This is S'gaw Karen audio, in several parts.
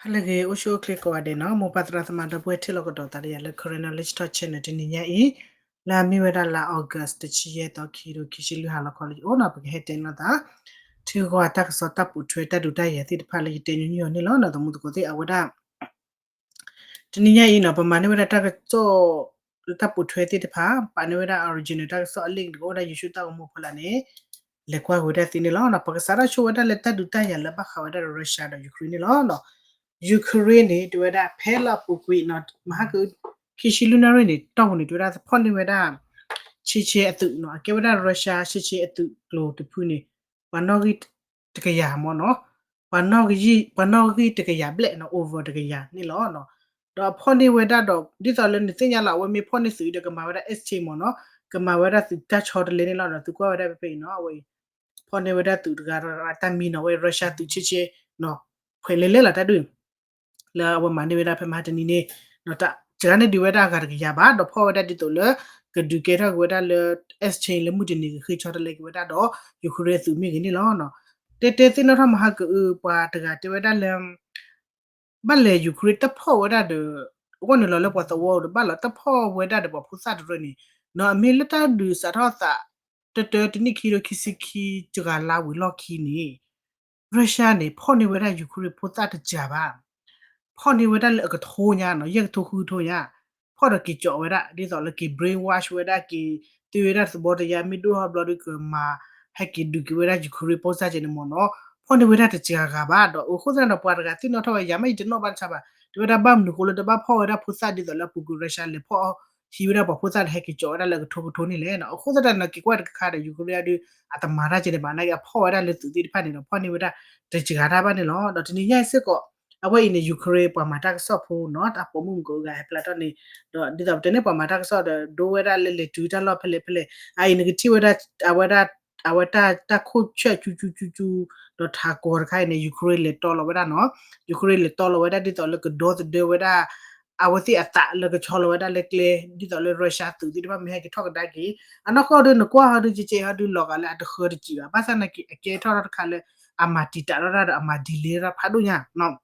ဟါလၢအဂ့ၤ အိၣ်ဆူၣ်အိၣ်ချ့ကိးဂၤဒဲးနီၤ, မိၢ်ပၢ်သရၣ်သမါဒီပုၢ်ဝဲၢ်ထံၣ်လိာ်ကဒီးသးဒီးယၤလၢ Karen Knowledge Talk Channel တနံၤညါအံၤ, လၢအမ့ၢ်ဝဲဒၣ်လါ August တဆံယဲၢ်သီ ခံကထိခံဆံလွံၢ် ဟါလီၤခီလၢယအိၣ်နီၤ, ပကဟဲတဲနီၤသး ထံဂီၤအတၢ်ကစီၣ်တၢ်ပိာ်ထွဲတၢ်ဒုးတၢ်ယၤသ့ၣ်တဖၣ်လၢယတဲညီနုၢ်အီၤန့ၣ်လီၤ. ဒီးသမူသကိးသ့ၣ် အဝဲဒၣ် တနံၤညါအံၤနီၤ ပမၤန့ၢ်ဝဲဒၣ်တၢ်ကစီၣ် တၢ်ပိာ်ထွဲသ့ၣ်တဖၣ် ပာ်န့ၢ်ဝဲဒၣ် original တၢ်ကစီၣ်အ link တအိၣ်ဝဲဒၣ် YouTube တၢ်ဂီၤမူဖိလၢန့ၣ် လဲၤကွၢ်က့ၤဝဲဒၣ်သ့န့ၣ်လီၤ. ပကစးထီၣ်ဆိဝဲဒၣ်လၢတၢ်ဒုးတၢ်ယၤလၢဘၣ်ဃးဝဲဒၣ်ဒီး Russia ဒီး Ukraine န့ၣ်လီၤ. Ukraine န့ၣ် တဲဝဲဒၣ်ဖဲလၢအပူၤကွံာ်နီၤ မဟါက ခံဆံလွံၢ်နၣ်ရံၣ်န့ၣ် တီၢ်ပူၤန့ၣ် တဲဝဲဒၣ်ဖီၣ်န့ၢ်ဝဲဒၣ် ဆ့ဆ့အသုးနီၤ, အကဲဝဲဒၣ် Russia ဆ့ဆ့အသုးကျိၤတဖုန့ၣ် ပှၤနီၣ်ဂံၢ်တကယၤမ့ၢ်နီၤ, ပှၤနီၣ်ဂံၢ်တကယၤဘျဲၣ်နီၤ over တကယၤန့ၣ်လီၤ. ဒီးအဖီၣ်န့ၢ်ဝဲဒၣ်ဒီး ဒ်သိးလၢနသ့ၣ်ညါလီၤ အဝဲမ့ၢ်ဖီၣ်န့ၢ်သုးဒီးကမၤဝဲဒၣ် exchange မ့ၢ်နီၤ, ကမၤဝဲဒၣ်သုးတၢ်ဆီတလဲန့ၣ်လီၤ. ဒီးသုကွၢ်ဝဲဒၣ်ဖဲဖဲအံၤနီၤ အဝဲအံၤ ဖီၣ်န့ၢ်ဝဲဒၣ်သုးတဂၤတဂၤတၢ်မံနီၤ, အဝဲ Russia သုးဆ့ဆ့နီၤ ဖှဲးလဲၤလဲၤလီၤတၢ်ဒုး လၢအဝဲမၤန့ၢ်ဝဲဒၣ်ဖဲမဟါတနံၤန့ၣ် တဂၤန့ၣ်ဒုးဝဲဒၣ်အဂၤတကယၤဘၣ်, ဒီးဖီၣ်ဝဲဒၣ်ဒ်သိးလၢ ကဒုးကဲထီၣ်က့ၤဝဲဒၣ်လၢ exchange လၢမုၢ်တနံၤကဃ့ဆီတလဲက့ၤဝဲဒၣ်ဒီး Ukraine အသုးမ့ၢ်ဂ့ၤန့ၣ်လီၤ. တဲတဲသ့ၣ်နီၣ်ထီၣ်မဟါကအု ပှၤတဂၤတဲဝဲဒၣ်လၢ ဘၣ်လဲၣ် Ukraine တၢ်ဖီၣ်ဝဲဒၣ်ဒီး အဂီၢ်န့ၣ်လီၤလၢပှၤသဝီဒီးဘၣ်လီၤ တၢ်ဖီၣ်ဝဲဒၣ်ဒီးပှၤဖိသၣ်တရၢန့ၣ် နီၤ အမ့ၢ်လၢတၢ်ဒုးစးထီၣ်သး တတၢတနံၣ်ခံဒီးခံဆံခံတဂၤလါဝံၤလီၢ်ခံန့ၣ် Russia န့ၣ် ဖီၣ်န့ၢ်ဝဲဒၣ် Ukraine ဖိသၣ်တစှၤဘၣ်, ဖီၣ်န့ၢ်ဝဲဒၣ်လၢအကထိညါနီၤ ယဲၢ်ကထိဃုကထိညါ, ဖီၣ်ဒီးက့ၤကၠီးဝဲဒၣ် ဒ်သိးလၢက့ၤ brainwash ဝဲဒၣ်က့ၤ သုဝဲဒၣ်သဘီတယါ မ့ၢ်ဒိၣ်ထီၣ်ဘျီဒီးကမၤ ဟဲက့ၤဒုးက့ၤဝဲဒၣ် Ukraine ဖိသၣ်ကဲန့ၣ်မ့ၢ်နီၤ, ဖီၣ်န့ၢ်ဝဲဒၣ်တစှၤဂၤဘၣ် ဒီးအဃိသတးဒီးပှၤတဂၤသ့ၣ်နီၣ်ထီၣ်ဝဲ ယၤမ့ၢ်ယတနီၣ်ဘၣ်တဆါဘၣ် တဲဝဲဒၣ်ဘၣ်မနုၤအဃိလၢတဘၣ်ဖီၣ်ဝဲဒၣ်ဖိသၣ်ဒ်သိးလၢအပူၤကွံာ် Russia လဲၤဖီၣ် ဟံးဝဲဒၣ်ပှၤဖိသၣ်ဒီးဟဲက့ၤကၠီးဝဲဒၣ်လၢအကထိကထိန့ၣ်လဲၣ်နီၤ, အဃိသတးဒီးက့ၤကွၢ်တကခါဒီး Ukraine ဒုး အတမၤတၢ်ကဲန့ၣ်ဘၣ် နာ်က့အဖီၣ်ဝဲဒၣ်လၢသုးသ့ၣ်တဖၣ်န့ၣ်ဒီး ဖီၣ်န့ၢ်ဝဲဒၣ်တစှၤတၢ်ဘၣ်န့ၣ်လီၤ. ဒီးတနံၤညါအံၤစ့ၢ်ကီး အဝဲအံၤန့ၣ် Ukraine ပှၤမၤတၢ်ကစီၣ်ဖိနီၤ တၢ်ပိာ်မုၣ်မုၢ်ကအိၣ်ဂၤဟဲဖျါထီၣ်န့ၣ် ဒီးဒ်သိးပတဲန့ၣ် ပှၤမၤတၢ်ကစီၣ်ဒီး ဒိဝဲဒၣ်လၢလဲၤတုၤတၢ်လီၢ်ဖဲလဲၣ်ဖဲလဲၣ် အအံၤနကထံၣ်ဝဲဒၣ် အဝဲဒၣ် အဝဲတၢ်တၢ်ခိၣ်ဆၢၣ်ကၠူကၠူကၠူကၠူ ဒီးထးကီတခါအံၤန့ၣ် Ukraine လဲၤတီလီၤဝဲဒၣ်နီၤ, Ukraine လဲၤတီလီၤဝဲဒၣ်ဒ်သိးလၢကဒီသဒၢဝဲဒၣ် အဝဲသ့ၣ်အသးလၢကဆီလီၤဝဲဒၣ်လၢကျဲ ဒ်သိးလၢ Russia သုးသ့ၣ်တဖၣ်မ့ၢ်ဟဲက့ၤထီၣ်ကဒါက့ၤ အနီၢ်ကီၢ်ဒုးနကွၢ်ဟီဒုးကဲကဲဟီဒုးလီၤဂာ်လၢအတဃၢတစံးဘၣ် ဘၣ်ဆၣ်နာ်က့အကဲထီၣ်ထီၣ်တခါလၢ အမၤတံာ်တာ်ထီၣ်တၢ်ဒီးအမၤ delay တၢ်ဖးဒိၣ်ညါနီၤ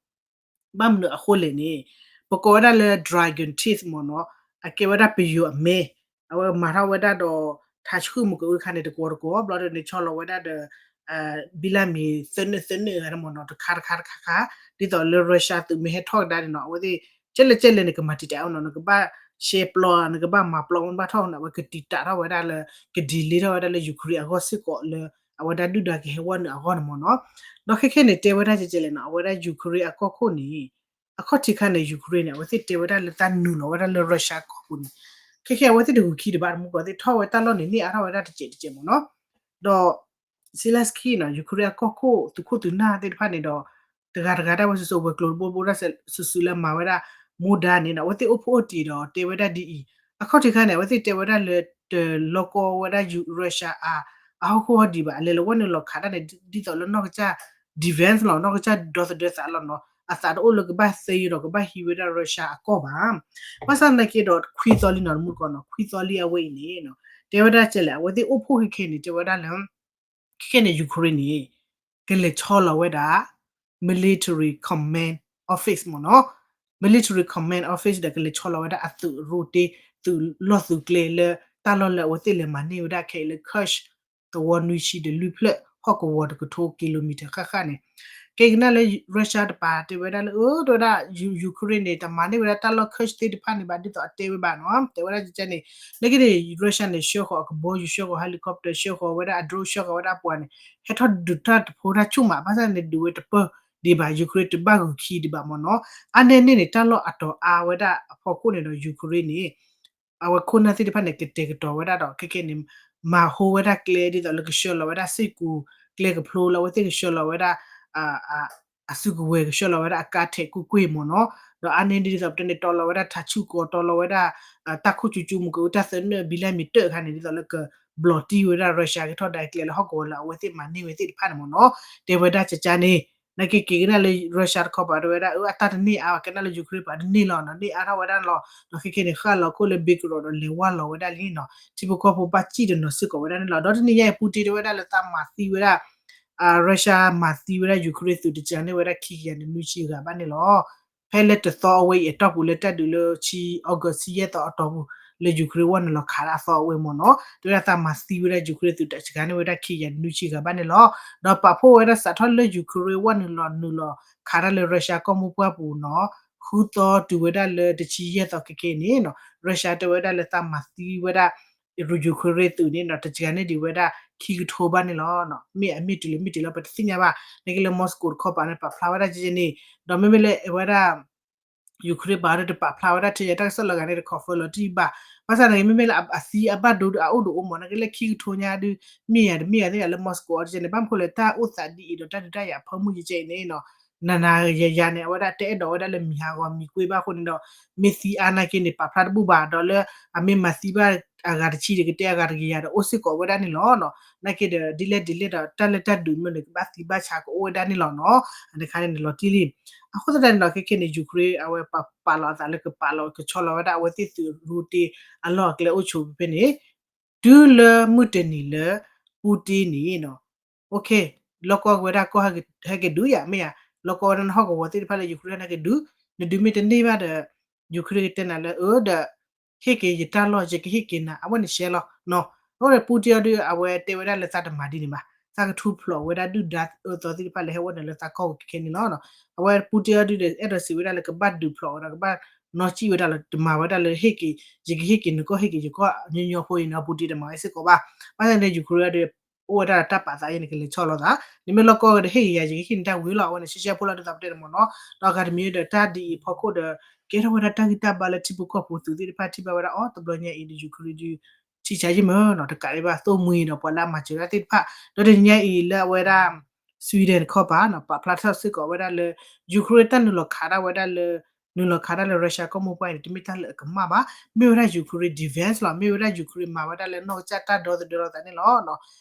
ဘၣ်မနုၤအဃိလဲၣ်န့ၣ် ပကိးဝဲဒၣ်လၢ dragon teeth မ့ၢ်နီၤ, အကဲဝဲဒၣ်ပယီၤအမဲ, အဝဲမၤထီၣ်ဝဲဒၣ်ဒီး ထးဆှုၣ်မုၢ်ကအုတခါန့ၣ် တကွီၤတကွီၤ ဘျီဒီးန့ၣ်ဆီလီၤဝဲဒၣ်ဒီး ဘိလပ်မြေ သၢနၢၣ်သၢနၢၣ်ဂၤမ့ၢ်နီၤ တခါတခါတခါခါ, ဒ်သိးလၢ Russia သုးမ့ၢ်ဟဲထီၣ်ကဒါန့ၣ်နီၤ အဝဲသ့ၣ် ကဲလဲၣ်ကဲလဲၣ်န့ၣ် ကမၤတံာ်တာ်အီၤနီၤ နကဘၣ်ရှဲပျီ နကဘၣ်မၤပျီမ့ၢ်ဘၣ်ထီၣ်န့ၣ် အဝဲကတံာ်တာ်ထီၣ်ဝဲဒၣ်လၢ က delay ထီၣ်ဝဲဒၣ်လၢ Ukraine အဂီၢ်စ့ၢ်ကီးလၢ အဝဲဒၣ်ဒုၣ်ဒါကဟဲဝဲနုာ်အဂီၢ်န့ၣ်မ့ၢ်နီၤ. ဒီးခဲခဲန့ၣ် တဲဝဲဒၣ်ကဲကဲလဲၣ်နီၤ အဝဲဒၣ် Ukraine အကီၢ်ခိၣ်န့ၣ် အခီၣ်ထံးခါန့ၣ် Ukraine န့ၣ် အဝဲသ့ၣ်တဲဝဲဒၣ်လၢတၢ်နုာ်လီၤဝဲဒၣ်လၢ Russia ကီၢ်ပူၤန့ၣ် ခဲခဲအဝဲသ့ၣ်တဂုာ်ခံတဘၣ် တမူကီၢ်သ့ၣ်ထီၣ်ဝဲတၢ်လီၢ်န့ၣ် န့ၢ်အါထီၣ်ဝဲဒၣ်တစဲးတစဲးမ့ၢ်နီၤ. ဒီး Zelensky နီၤ Ukraine အကီၢ်ခိၣ်သုးခိၣ်သုးနၢ်သ့ၣ်တဖၣ်န့ၣ်ဒီး တဂၤတဂၤဒၣ်ဝဲစုာ်စုာ်ဝဲၤကျိၤတဘိဘိဒၣ်စုာ်စုာ်လၢမၤဝဲဒၣ် မူဒါန့ၣ်ဒီး အဝဲသ့ၣ်အိၣ်ဖှိၣ်အိၣ်တံၢ်ဒီးတဲဝဲဒၣ်ဒ်အံၤ, အခီၣ်ထံးခါန့ၣ် အဝဲသ့ၣ်တဲဝဲဒၣ်လၢ တလီၤကီဝဲဒၣ် Russia အ အဟီၣ်ခိၣ်ဟီၣ်ဒံးဘၣ် အလဲၤလီၤဝဲနုာ်လီၤခးတၢ်န့ၣ် ဒ်သိးလၢနီၢ်ကစၢ် defense လီၤ နီၢ်ကစၢ်ဒီသဒၢသးလီၤနီၤ အသးတအိၣ်လၢကဘၣ်သ့ဒီးကဘၣ်ဟံးဝဲဒၣ် Russia အကီၢ်ဘၣ်. ဘၣ်ဆၣ်သနာ်က့ဒီးခွံသီလံနီၤ တမူတကီၢ်နီၤ ခွံသီလံအဝဲအံၤန့ၣ် တဲဝဲဒၣ်ကဲလဲၣ် အဝဲသ့ၣ်အိၣ်ဖှိၣ်ခဲခဲန့ၣ် တဲဝဲဒၣ်လၢ ခဲခဲန့ၣ် Ukraine န့ၣ် ကလဲၤဆီလီၤဝဲဒၣ် military command office မ့ၢ်နီၤ military command office ဒီးကလဲၤဆီလီၤဝဲဒၣ်အသုးအရိတ့ သုးလီၢ်သုးကျဲလၢ တၢ်လီၢ်လၢအဝဲသ့ၣ်လဲၤမၤန့ၢ်ဝဲဒၣ်ခဲအံၤလၢ Kursk သဝီနွံဆံဒီးလွံၢ်ဖျၢၣ် ဟီၣ်ကဝီၤတကထိ kilometer ဃၣ်ဃၣ်န့ၣ် ကဲကနၣ်လၢ Russia တပၤ တဲဝဲဒၣ်လၢ အၢ တဲဝဲဒၣ် Ukraine န့ၣ် တမၤန့ၢ်ဝဲဒၣ်တၢ်လီၢ် Kursk သ့ၣ်တဖၣ်န့ၣ်ဘၣ် ဒ်သိးအတဲဝဲဘၣ်နီၤ တဲဝဲဒၣ်ကကဲန့ၣ် နက့န့ၣ် Russia န့ၣ် ဆှၢဃီၤအကဘီယူၤ ဆှၢဃီၤ helicopter ဆှၢဃီၤဝဲဒၣ်အ drone ဆှၢဃီၤဝဲဒၣ်အပှၤန့ၣ် ဟဲထီၣ်ဒုးတၢ်တဖိတၢ်ဆူၣ်မး ဘၣ်ဆၣ်န့ၣ်ဒုးဝဲတပၢၢ်ဒံးဘၣ် Ukraine တဘၣ်ဂုာ်ခံဒံးဘၣ်မ့ၢ်နီၤ အါန့ၢ်န့ၢ်န့ၣ် တၢ်လီၢ်အတီၤအါဝဲဒၣ်အဖီခိၣ်န့ၣ်ဒီး Ukraine န့ၣ် အဝဲခိၣ်နၢ်သ့ၣ်တဖၣ်န့ၣ် ကတဲာ်ကတီၤဝဲဒၣ်ဒီး ခဲခဲန့ၣ် မၤဟိဝဲဒၣ်ကျဲ ဒ်သိးလၢကဆှၢလီၤဝဲဒၣ်စ့ၢ်ကီး ကျဲကဖျိလၢအဝဲသ့ၣ်ကဆှၢလီၤဝဲဒၣ် အစုကဝဲၤ ကဆှၢလီၤဝဲဒၣ်အကါထဲးကွ့ၢ်ကွ့ၢ်မ့ၢ်နီၤ ဒီးအါန့ၢ်ဒ်သိးပတဲန့ၣ် တီလီၤဝဲဒၣ်ထးဆူၣ်ကီး တီလီၤဝဲဒၣ် တၢ်ခိၣ်ကၠူကၠူမူကအိၣ်တၢ်သၢနၢၣ် ဘိလပ်မြေ တၢၢ်အခါန့ၣ် ဒ်သိးလၢကဘျီၣ်တံၢ်ဝဲဒၣ် Russia ကထီၣ်ဒၣ်ကျဲလၢဟီၣ်ကဝီၤလၢအဝဲသ့ၣ်မၤန့ၢ်ဝဲသ့ၣ်တဖၣ်န့ၣ်မ့ၢ်နီၤ တဲဝဲဒၣ်ကကါန့ၣ် နာ်က့က့ၤကနၣ်လၢ Russia တခီပၤတဲဝဲဒၣ် အၢ အတၢ်တန့ၢ်အါဘၣ် ကနၣ်လၢ Ukraine ပၤတန့ၢ်လီၤနီၤ န့ၢ်အါထီၣ်ဝဲဒၣ်လီၤ ဒီးခဲခဲန့ၣ် ဃၣ်လီၤခိၣ်လၢ Belgorod ဒီးလဲၤဝါလီၤဝဲဒၣ်လံနီၤ ထံဖိကီၢ်ဖိဘၣ်စံၣ်တနီၤစ့ၢ်ကီးဝဲဒၣ်န့ၣ်လီၤ ဒီးတနံၤညါအံၤ Putin တဲဝဲဒၣ်လၢသးမၤသံဝဲဒၣ် Russia မၤသံဝဲဒၣ် Ukraine သုးတစှၤန့ၢ်ဝဲဒၣ်ခံကယၤနွံဆံဂၤဘၣ်န့ၣ်လီၤ. ဖဲလၢတသီအဝဲအံၤအတီၢ်ပူၤလၢတၢ်ဒုးလၢဆံ August ဆံယဲၢ်သီအတီၢ်ပူၤ လၢ Ukraine ဝဲနုာ်လီၤခးတၢ်အသီအဝဲမ့ၢ်နီၤ တဲဝဲဒၣ်သးမၤသံဝဲဒၣ် Ukraine သုးတစှၤန့ၢ်ဝဲဒၣ်ခံကယၤနွံဆံဂၤဘၣ်န့ၣ်လီၤ. ဒီးပာ်ဖှိၣ်ဝဲဒၣ်စးထီၣ်လၢ Ukraine ဝဲနုာ်လီၤနုာ်လီၤခးတၢ်လၢ Russia ကီၢ်မိၢ်ပှၢ်ပူၤနီၤ ဃုသီတုၤဝဲဒၣ်လၢတဆံယဲၢ်သီခဲကနံၣ်အံၤန့ၣ်နီၤ Russia တဲဝဲဒၣ်လၢသးမၤသံဝဲဒၣ် Ukraine သုးန့ၣ်နီၤ တစှၤန့ၢ်ဒံးဝဲဒၣ်ခံကထိဘၣ်န့ၣ်လီၤ. မ့ၢ်အမ့ၢ်တုၤလၢမ့ၢ်တုၤလီၤ ပတသ့ၣ်ညါဘၣ် နာ်က့လၢ Moscow တခီပၤန့ၣ် ပာ်ဖျါဝဲဒၣ်ကဲန့ၣ် ဒီးမ့မ့ၢ်လၢအဝဲဒၣ် Ukraine ဘၣ်ဒီးတပာ်ဖျါဝဲဒၣ်ထဲယၤ တၢ်ကစီၣ်လၢအဂၤန့ၣ် တ confirm လီၤတံၢ်ဘၣ်. ဘၣ်ဆၣ်န့ၣ် မ့မ့ၢ်လၢအသံအဘၣ်ဒိဒီးအအိၣ်ဒီးအိၣ်မး နာ်က့လၢခံကထိညါဒုး မ့ၢ်ယၤတမ့ၢ်ယၤသ့ၣ်ယၤလၢ Moscow အီၤတကဲန့ၣ် ဘၣ်မနုၤဃိလဲၣ် တၢ်အိၣ်သးဒ်အံၤဒီးတၢ်ဒုးတၢ်ယၤအဖၢမုၢ်ယကဲအံၤန့ၣ်နီၤ နၤနၤယၤယၤန့ၣ် အဝဲဒၣ်တအဲၣ်ဒိးဝဲဒၣ်လၢမံၤဟးဂီၤမံၤကွ့ဘၣ်အဃိန့ၣ်ဒီး မ့ၢ်သံအါနာ်က့န့ၣ် ပာ်ဖျါတဘူၣ်ဘၣ် ဒီးလၢအမ့ၢ်မၤသံဘၣ်အဂၤတဆံဒီးကတဲအဂၤတကယၤဒီးအိၣ်စ့ၢ်ကီးဝဲဒၣ်န့ၣ်လီၤ. နာ်က့ဒီး ဒ်လဲၣ်ဒ်လဲၣ်ဒီး တၢ်လၢတၢ်ဒုးမ့ၢ်န့ၣ် ကဘၣ်သံဘၣ်ဆါကအိၣ်ဝဲဒၣ်န့ၣ်လီၤနီၤ အတခါန့ၣ်န့ၣ်လီၤတံၢ်လံ. အဃိသတးန့ၣ်ဒီး ခဲကနံၣ်န့ၣ် Ukraine အဝဲပာ်လီၤအသးလၢကပာ်လီၤကဆီလီၤဝဲဒၣ် အဝဲသ့ၣ်သုးရူတ့အလီၢ်အကျဲအိၣ်ဆိးဖဲန့ၣ် တုၤလၢမုၢ်တနံၤလၢ Putin န့ၣ်နီၤ လီၢ်ကီၢ်ဝဲဒၣ်ကီၢ်ဟဲက့ၤဒုးယၤ မ့ၢ်ယၤ လီၢ်ကီၢ်ဝဲဒၣ်နဟီၣ်ကဝီၤသ့ၣ်တဖၣ်လၢ Ukraine ဟဲက့ၤဒုး နဒုးမ့ၢ်တန့ၢ်ဘၣ်ဒီး Ukraine ကတဲနၤလၢအၢဒီး ဟ့ၣ်က့ၤယတၢ်လီၢ် ယကဟ့ၣ်က့ၤနၤ အဝဲန့ၣ်ရှဲလီၤနီၤ. အဃိန့ၣ် Putin အီၤဒုး အဝဲတဲဝဲဒၣ်လၢသးတမၤဒ်န့ၣ်ဘၣ် သးကထူဖျိးဝဲဒၣ်ဒုၣ်ဒါအၢသီသ့ၣ်တဖၣ်လၢဟဲအိၣ်န့ၣ်လၢသးကီၢ်ဝဲခဲခဲန့ၣ်လီၤ. အဝဲ Putin အီၤဒုးဒီး အဲၣ်ဒိးစံးဝဲဒၣ်လၢကဘၣ်ဒုးဖျိးဝဲဒီး ကဘၣ်နီၢ်ကံၣ်ဝဲဒၣ်လီၤ တမၤဝဲဒၣ်လၢဟ့ၣ်က့ၤ ယကဟ့ၣ်က့ၤနကီၢ် ဟ့ၣ်က့ၤယကီၢ်ညီညီဖိအံၤန့ၣ် Putin တမၤဝဲစ့ၢ်ကီးဘၣ်. ဘၣ်ဆၣ်န့ၣ် Ukraine အီၤဒုး အိၣ်ဝဲဒၣ်ဒီးတၢ်ပာ်သးအံၤန့ၣ် ကလဲၤဆီလီၤသး နမ့ၢ်လီၢ်ကီၢ်ဝဲဒီးဟ့ၣ်က့ၤယၤ ယကဟ့ၣ်နတၢ်ဝံၤလီၤ အဝဲန့ၣ် ရှဲရှဲဖိလီၤ ဒ်သိးပတဲန့ၣ်မ့ၢ်နီၤ. ဒီးအဂၤတမံၤဒီး တၢ်ဒ်အံၤအဖီခိၣ်ဒီး ကဲထီၣ်ဝဲဒၣ်တၢ်ဂံၢ်တၢ်ဘါလၢထံဖိကီၢ်ဖိသုးသ့ၣ်တဖၣ်ထံၣ်ဘၣ်ဝဲဒၣ်အီၤ တဘျီညါအံၤဒီး Ukraine ဒုး ထံၣ်ဆါယံၢ်မ့ၢ်နီၤ တကးဒံးဘၣ်သိၣ်မှံဒီးပှၤလၢအမၤစၢၤတၢ်သ့ၣ်တဖၣ် ဒီးတနံၤညါအံၤလၢအဝဲဒၣ် Sweden တခီပၤနီၤ ပာ်ဖျါထီၣ်စ့ၢ်ကီးဝဲဒၣ်လၢ Ukraine တၢ်နုာ်လီၤခးဒၣ်ဝဲဒၣ်လၢ နုာ်လီၤခးဒၣ်လၢ Russia ကီၢ်မိၢ်ပှၢ်အံၤန့ၣ် တမ့ၢ်တၢ်လၢအကမၣ်ဘၣ် မ့ၢ်ဝဲဒၣ် Ukraine defense လီၤ မ့ၢ်ဝဲဒၣ် Ukraine မၤဝဲဒၣ်လၢနီၢ်ကစၢ်တၢ်ဒီသဒၢလိာ်သးန့ၣ်လီၤ.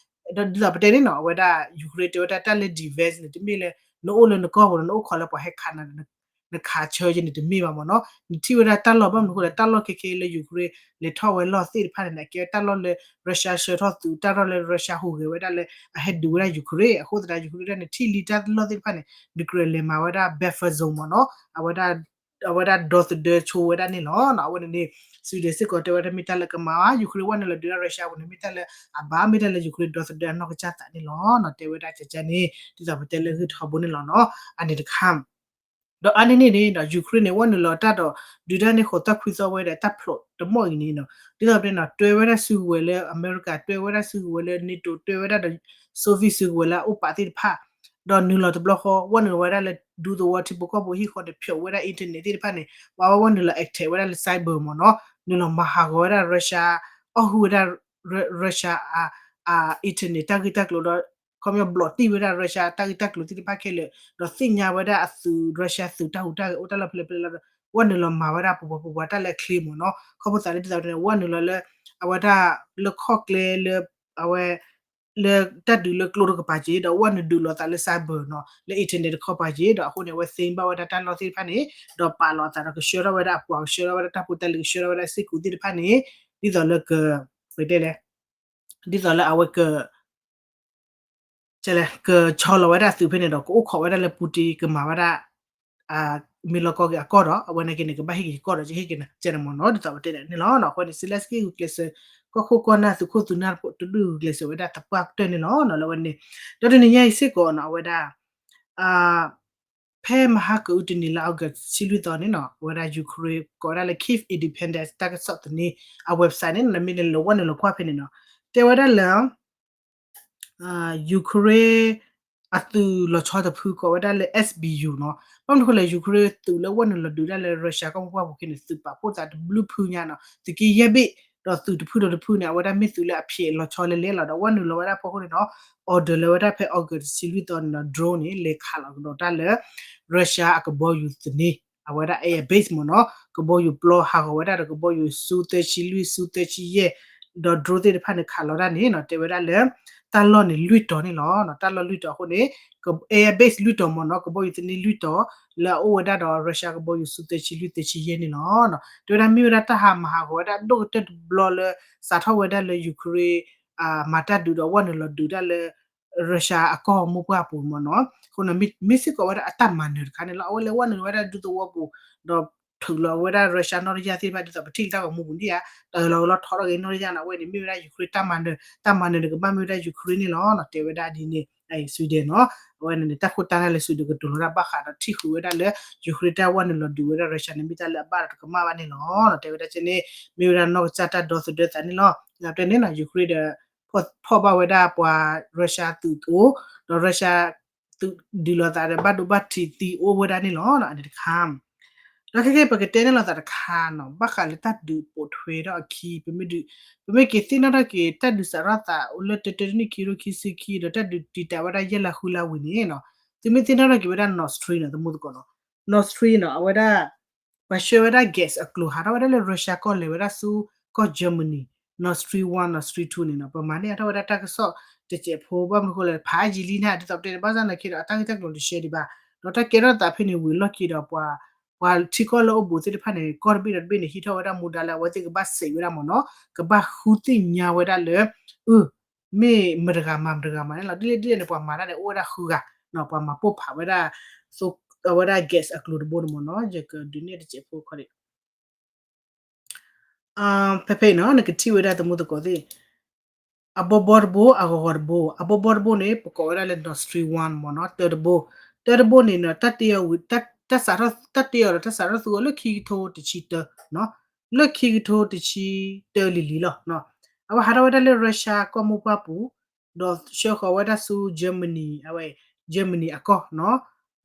ဒီးဒ်သိးပတဲန့ၣ်နီၤ အဝဲဒၣ် Ukraine တဲဝဲဒၣ်တၢ်လၢ defense န့ၣ် တမ့ၢ်လၢ နအိၣ်လၢနကီၢ်ပူၤဒီး နအိၣ်ခိးလၢပှၤဟဲခးနၤ နခးဆၢက့ၤန့ၣ်တမ့ၢ်ဘၣ်မ့ၢ်နီၤ နထံၣ်ဝဲဒၣ်တၢ်လီၢ်ဘၣ်မနုၤအဃိလဲၣ် တၢ်လီၢ်ခဲခဲလၢ Ukraine လဲၤထီၣ်ဝဲလီၢ်သ့ၣ်တဖၣ်န့ၣ် အကဲဝဲတၢ်လီၢ်လၢ Russia ဆှၢထီၣ်သုး တၢ်လီၢ်လၢ Russia ဟူးဂဲၤဝဲဒၣ်လၢ အဟဲဒုးဝဲဒၣ် Ukraine အဃိသတး Ukraine ဒၣ်န့ၣ် ထံၣ်လံတၢ်လီၢ်သ့ၣ်တဖၣ်န့ၣ် နကြၢးလဲၤမၤဝဲဒၣ် buffer zone မ့ၢ်နီၤ အဝဲဒၣ် အဝဲဒၣ်ဒီသဒၢဆိဝဲဒၣ်န့ၣ်လီၤ. အဝဲန့ၣ်န့ၣ် Sweden စ့ၢ်ကီးတဲဝဲဒၣ်မ့ၢ်တၢ်လၢကမၤဘၣ် Ukraine ဝဲနုာ်လီၤဒုးဒၣ် Russia ပူၤန့ၣ် မ့ၢ်တၢ်လၢအဘၣ် မ့ၢ်တၢ်လၢ Ukraine ဒီသဒၢအနီၢ်ကစၢ်သးန့ၣ်လီၤ. တဲဝဲဒၣ်ကကန့ၣ် ဒ်သိးပတဲလၢဂ့ၢ်ထီဘိန့ၣ်လီၤနီၤ အန့ၣ်တခါ ဒီးအါန့ၢ်န့ၣ်န့ၣ်ဒီး Ukraine န့ၣ် ဝဲနုာ်လီၤတၢ်ဒီး ဒုးတၢ်န့ၢ်ဃိးသီခွံသီဝဲဒီးတၢ်ဖျိးတမီၢ်အံၤန့ၣ်နီၤ ဒ်သိးပတဲနီၤ တွဲဝဲဒၣ်စုကဝဲၤလၢအမဲရကၤ တွဲဝဲဒၣ်စုကဝဲၤလၢ NATO တွဲဝဲဒၣ်ဒီး Soviet စုကဝဲၤလၢအအိၣ်ပာ်သ့ၣ်တဖၣ် ဒီးနုာ်လီၤတဘျီဃီ ဝဲနုာ်လီၤဝဲဒၣ်လၢ ဒူသဝီထံဖိကီၢ်ဖိဟံၣ်ဃီန့ၣ် ဖျိးဝဲဒၣ် internet သ့ၣ်တဖၣ်န့ၣ် ပှၤဝဲဝဲနုာ်လီၤ attack ဝဲဒၣ်လၢ cyber မ့ၢ်နီၤ နုာ်လီၤမၤဟးဂီၤဝဲဒၣ် Russia အီၣ်ဟုၣ်ဝဲဒၣ် Russia အ internet တၢ်ဂ့ၢ်တၢ်ကျိၤဒီး ခီပညီဘျီးတံၢ်ဝဲဒၣ် Russia တၢ်ဂ့ၢ်တၢ်ကျိၤသ့ၣ်တဖၣ်ခဲလၢာ် ဒီးသ့ၣ်ညါဝဲဒၣ်အသုး Russia သုးတၢ်ဟူးတၢ်ဂဲၤအိၣ်တၢ်လီၢ်ဖဲလဲၣ်ဖဲလဲၣ်လီၤဒီး ဝဲနုာ်လီၤမၤဝဲဒၣ်ပပှၤပပှၤတၢ်လၢအချ့မ့ၢ်နီၤ ခီဖျိသးလၢဒ်သိးပတဲန့ၣ် ဝဲနုာ်လီၤလၢ အဝဲဒၣ်လၢခီၣ်ကျဲလၢ အဝဲ လၢတၢ်ဒုးလၢကျိတကပၤက့ၤ ဒီးဝဲနုာ်ဒုးလီၤသးလၢ cyber နီၤ လၢ internet တခီပၤက့ၤ ဒီးအဃိန့ၣ် အဝဲသ့ဘၣ်ဝဲဒၣ်တၢ်လီၢ်သ့ၣ်တဖၣ်န့ၣ် ဒီးပာ်လီၤအသးဒီးကဆှၢထီၣ်ဝဲဒၣ်အပှၤ ကဆှၢထီၣ်ဝဲဒၣ်တၢ်ဖိတၢ်လံၤ ကဆှၢထီၣ်ဝဲဒၣ်စ့ၢ်ကီးသ့ၣ်တဖၣ်န့ၣ် ဒ်သိးလၢက ပတဲလဲၣ် ဒ်သိးလၢအဝဲက ကလဲၣ် ကဆီလီၤဝဲဒၣ်သုးဖဲန့ၣ်ဒီး ကအိၣ်ခိးဝဲဒၣ်လၢ Putin ကမၤဝဲဒၣ် မ့ၢ်လီၢ်ကီၢ်က့ၤအကီၢ်ဒီး အဝဲန့ၣ်က့ၤန့ၣ် ကဘၣ်ဟ့ၣ်က့ၤယကီၢ်ဒီး ယဟ့ၣ်က့ၤနၤ ကဲန့ၣ်မ့ၢ်နီၤ ဒ်သိးပတဲန့ၣ်န့ၣ်လီၤ. အဃိန့ၣ် Zelenskyy ဂုာ်ကျဲးစၢး ကီၢ်ခိၣ်ကီၢ်နၢ်သုးခိၣ်သုးနၢ်တဒူၣ်ဂုာ်ကျဲးစၢးဝဲဒၣ်သပှၢ်ကတၢၢ်န့ၣ်လီၤ. လၢအဝဲန့ၣ် ဒီးတနံၤညါအံၤစ့ၢ်ကီးနီၤ အဝဲဒၣ် ဖဲမဟါကအုတနံၤလါ August တဆံလွံၢ်သီန့ၣ်နီၤ အဝဲဒၣ် Ukraine ကိးဝဲဒၣ်လၢ Kyiv Independence တၢ်ကစီၣ်သန့ အ website န့ၣ် နမ့ၢ်လဲၤလီၤဝဲနုာ်လီၤကွၢ်ဖဲန့ၣ်နီၤ တဲဝဲဒၣ်လၢ Ukraine အသုးလီၤဆီတဖုကိးဝဲဒၣ်လၢ SBU နီၤ ဘၣ်မနုၤအဃိလဲၣ် Ukraine သုးလၢဝဲနုာ်လီၤဒုးဒၣ်လၢ Russia ကီၢ်မိၢ်ပှၢ်ပူၤခံန့ၣ် သုးပာ်ဖှိၣ်သးတဘျုးဖုညါနီၤ သုးက့ယဲၢ်ဘ့ၣ် ဒီးသုးတဖုဒီးတဖုန့ၣ် အဝဲဒၣ်မ့ၢ်သုးလၢအဖျဲးလီၤဆီလဲၤလဲၤလီၤဒီး ဝဲနုာ်လီၤဝဲဒၣ်ဖီခိၣ်န့ၣ်နီၤ order လၢဝဲဒၣ်ဖဲ August တဆံလွံၢ်သီန့ၣ်နီၤ drone န့ၣ် လဲၤခးလီၤကဒီးတၢ်လၢ Russia အကဘီယူၤသန့ အဝဲဒၣ် air base မ့ၢ်နီၤ ကဘီယူၤပျီဟးဂီၤဝဲဒၣ်ဒီးကဘီယူၤ Su သၢဆံလွံၢ် Su သၢဆံယဲၢ် ဒီး drone သ့ၣ်တဖၣ်န့ၣ် ခးလီၤတၢ်န့ၣ်နီၤ တဲဝဲဒၣ်လၢ တၢ်လီၢ်န့ၣ်လွံၢ်တီၤန့ၣ်လီၤ. တၢ်လီၢ်လွံၢ်တီၤအဃိန့ၣ် air base လွံၢ်တီၤမ့ၢ်နီၤ ကဘီယူၤသန့လွံၢ်တီၤ လၢအအိၣ်ဝဲဒၣ်ဒီး Russia ကဘီယူၤ Su သၢဆံလွံၢ် သၢဆံယဲၢ်န့ၣ်လီၤ. တဲဝဲဒၣ်မ့ၢ်ဝဲဒၣ်တၢ်ဟးမၤဟးဂီၤဝဲဒၣ်ဒိၣ်ကတၢၢ်တဘျီလၢ စးထီၣ်ဝဲဒၣ်လၢ Ukraine မၤတၢ်ဒုးဒီးဝဲနုာ်လီၤဒုးဒၣ်လၢ Russia အကီၢ်မိၢ်ပှၢ်ပူၤမ့ၢ်နီၤ. အဃိန့ၣ် မ့ၢ်စ့ၢ်ကီးဝဲဒၣ်အတၢ်မၤနၢၤတခါန့ၣ်လီၤ. အဝဲလဲၤဝဲနုာ်ဝဲဒၣ်ဒူသဝီပူၤ ဒီးထုးလီၤဝဲဒၣ် Russia နီၣ်တယၢ်သ့ၣ်တဖၣ် ဒ်သိးပထံၣ်လၢတၢ်ဂီၤမူပူၤန့ၣ်ဧါ, တၢ်အၢၣ်လီၤအီလီၤထီထီၣ်က့ၤနီၣ်တယၢ်န့ၣ် အဝဲန့ၣ်မ့ၢ်ဝဲဒၣ် Ukraine တၢ်မၤနၢၤ, တၢ်မၤနၢၤန့ၣ် ကဘၣ်မ့ၢ်ဝဲဒၣ် Ukraine န့ၣ်လီၤ. တဲဝဲဒၣ်ဒ်န့ၣ် Sweden နီၤ. အဝဲန့ၣ်န့ၣ် တၢ်ဃိတၢ်နၢ်လၢ Sweden ကတိၤလီၤတၢ်ဘၣ်ဃးဒီးထံၣ်ဃုာ်ဝဲဒၣ်လၢ Ukraine တၢ်ဝဲနုာ်လီၤဒုးဝဲဒၣ် Russia န့ၣ် မ့ၢ်တၢ်လၢအဘၣ်ဒီးတကမၣ်ဘၣ်န့ၣ်လီၤ. တဲဝဲဒၣ်ကဲန့ၣ် မ့ၢ်ဝဲဒၣ်နီၢ်ကစၢ်တၢ်ဒီသဒၢသးန့ၣ်လီၤ. တဲန့ၣ်နီၤ Ukraine ဒီး ဖီၣ်ဘၣ်ဝဲဒၣ်ပှၤ Russia သုးအိၣ်, ဒီး Russia သုးဒုးလိာ်သးဒီး ဘၣ်ဒိဘၣ်ထံးသံအိၣ်ဝဲဒၣ်န့ၣ်လီၤ. အန့ၣ်တခါ ဒီးခဲကဲ ပကတဲန့ၣ်လိာ်သးတခါနီၤ ဘၣ်ဃးလၢတၢ်ဒုးပိာ်ထွဲထီၣ်အခံ ပမ့ၢ်က့ၤသ့ၣ်နီၣ်ထီၣ်က့ၤ တၢ်ဒုးစးထီၣ်သးအိၣ်လၢတၢတၢတနံၣ်ခံကထိခံဆံခံ ဒီးတၢ်ဒုးတံာ်တာ်ဝဲဒၣ်ယဲၢ်လါဃုလါဝံၤန့ၣ်နီၤ, သုမ့ၢ်သ့ၣ်နီၣ်ထီၣ်က့ၤဝဲဒၣ် Nord Stream နီၤ သမူသကိးနီၤ, Nord Stream နီၤ အဝဲဒၣ် ပှၤဆှၢဝဲဒၣ် gas အကျိၤ ဟးထီၣ်ဝဲဒၣ်လၢ Russia ကီၢ်လဲၤဝဲဒၣ်ဆူကီၢ် Germany, Nord Stream one, Nord Stream two န့ၣ်နီၤ ပမၤန့ၢ်အါထီၣ်ဝဲဒၣ်တၢ်ကစီၣ်တစဲးဖိ ဘၣ်မနုၤအဃိလဲၣ် ဖးယံာ်လံန့ၣ် ဒ်သိးပတဲန့ၣ် ဘၣ်ဆၣ်သနာ်က့ဒီး အတၢ်ဂ့ၢ်တၢ်ကျိၤတရှဲဒံးဘၣ်, ဒီးတၢ်ကဲထီၣ်သးဖဲန့ၣ်ဝံၤလီၢ်ခံဒီးပှၤ ပှၤထံကီၢ်လၢအိၣ်ဘူးသ့ၣ်တဖၣ်န့ၣ် ကီၢ်တဘ့ၣ်ဒီးတဘ့ၣ်န့ၣ် ဟံးထီၣ်ဝဲဒၣ်မူဒါလၢအဝဲသ့ၣ်ကဘၣ်စံးဝဲဒၣ်မ့ၢ်နီၤ, ကဘၣ်ဃုသ့ၣ်ညါဝဲဒၣ်လၢ အၢ မ့ၢ်မတၤတဂၤမၤမတၤတဂၤမၤန့ၣ်လီၤ. ဒ်လဲၣ်ဒ်လဲၣ်န့ၣ် ပှၤမၤတၢ်န့ၣ် အိၣ်ဝဲဒၣ်ဃုဂၤနီၤ, ပှၤမၤပိၢ်ဖးဝဲဒၣ် အဝဲဒၣ် gas အကျိၤတဘိန့ၣ်မ့ၢ်နီၤ, ယကဒုးနဲၣ်တစဲးဖိခီဒံး ဖဲဖဲအံၤနီၤ နကထံၣ်ဝဲဒၣ်သမူသကိးသ့ၣ် အဘီဘီတဘိ အဂီၤဂီၤတဘိ, အဘီဘီတဘိန့ၣ် ပကိးဝဲဒၣ်လၢ Nord Stream one မ့ၢ်နီၤ, တၢတဘိ, တၢတဘိန့ၣ်နီၤ တၢ်တ့အီၤဝံၤ တၢ်စးထီၣ် တၢ်တ့အီၤဒီးတၢ်စးထီၣ်သူအီၤလၢခံကထိတဆံတၢနီၤ, လၢခံကထိတဆံတၢလံၤလံၤလီၤ. အဝဲဟးထီၣ်ဝဲဒၣ်လၢ Russia ကီၢ်မိၢ်ပှၢ်ပူၤ, ဒီးဆှၢဃီၤဝဲဒၣ်ဆူ Germany, အဝဲ Germany အကီၢ်နီၤ,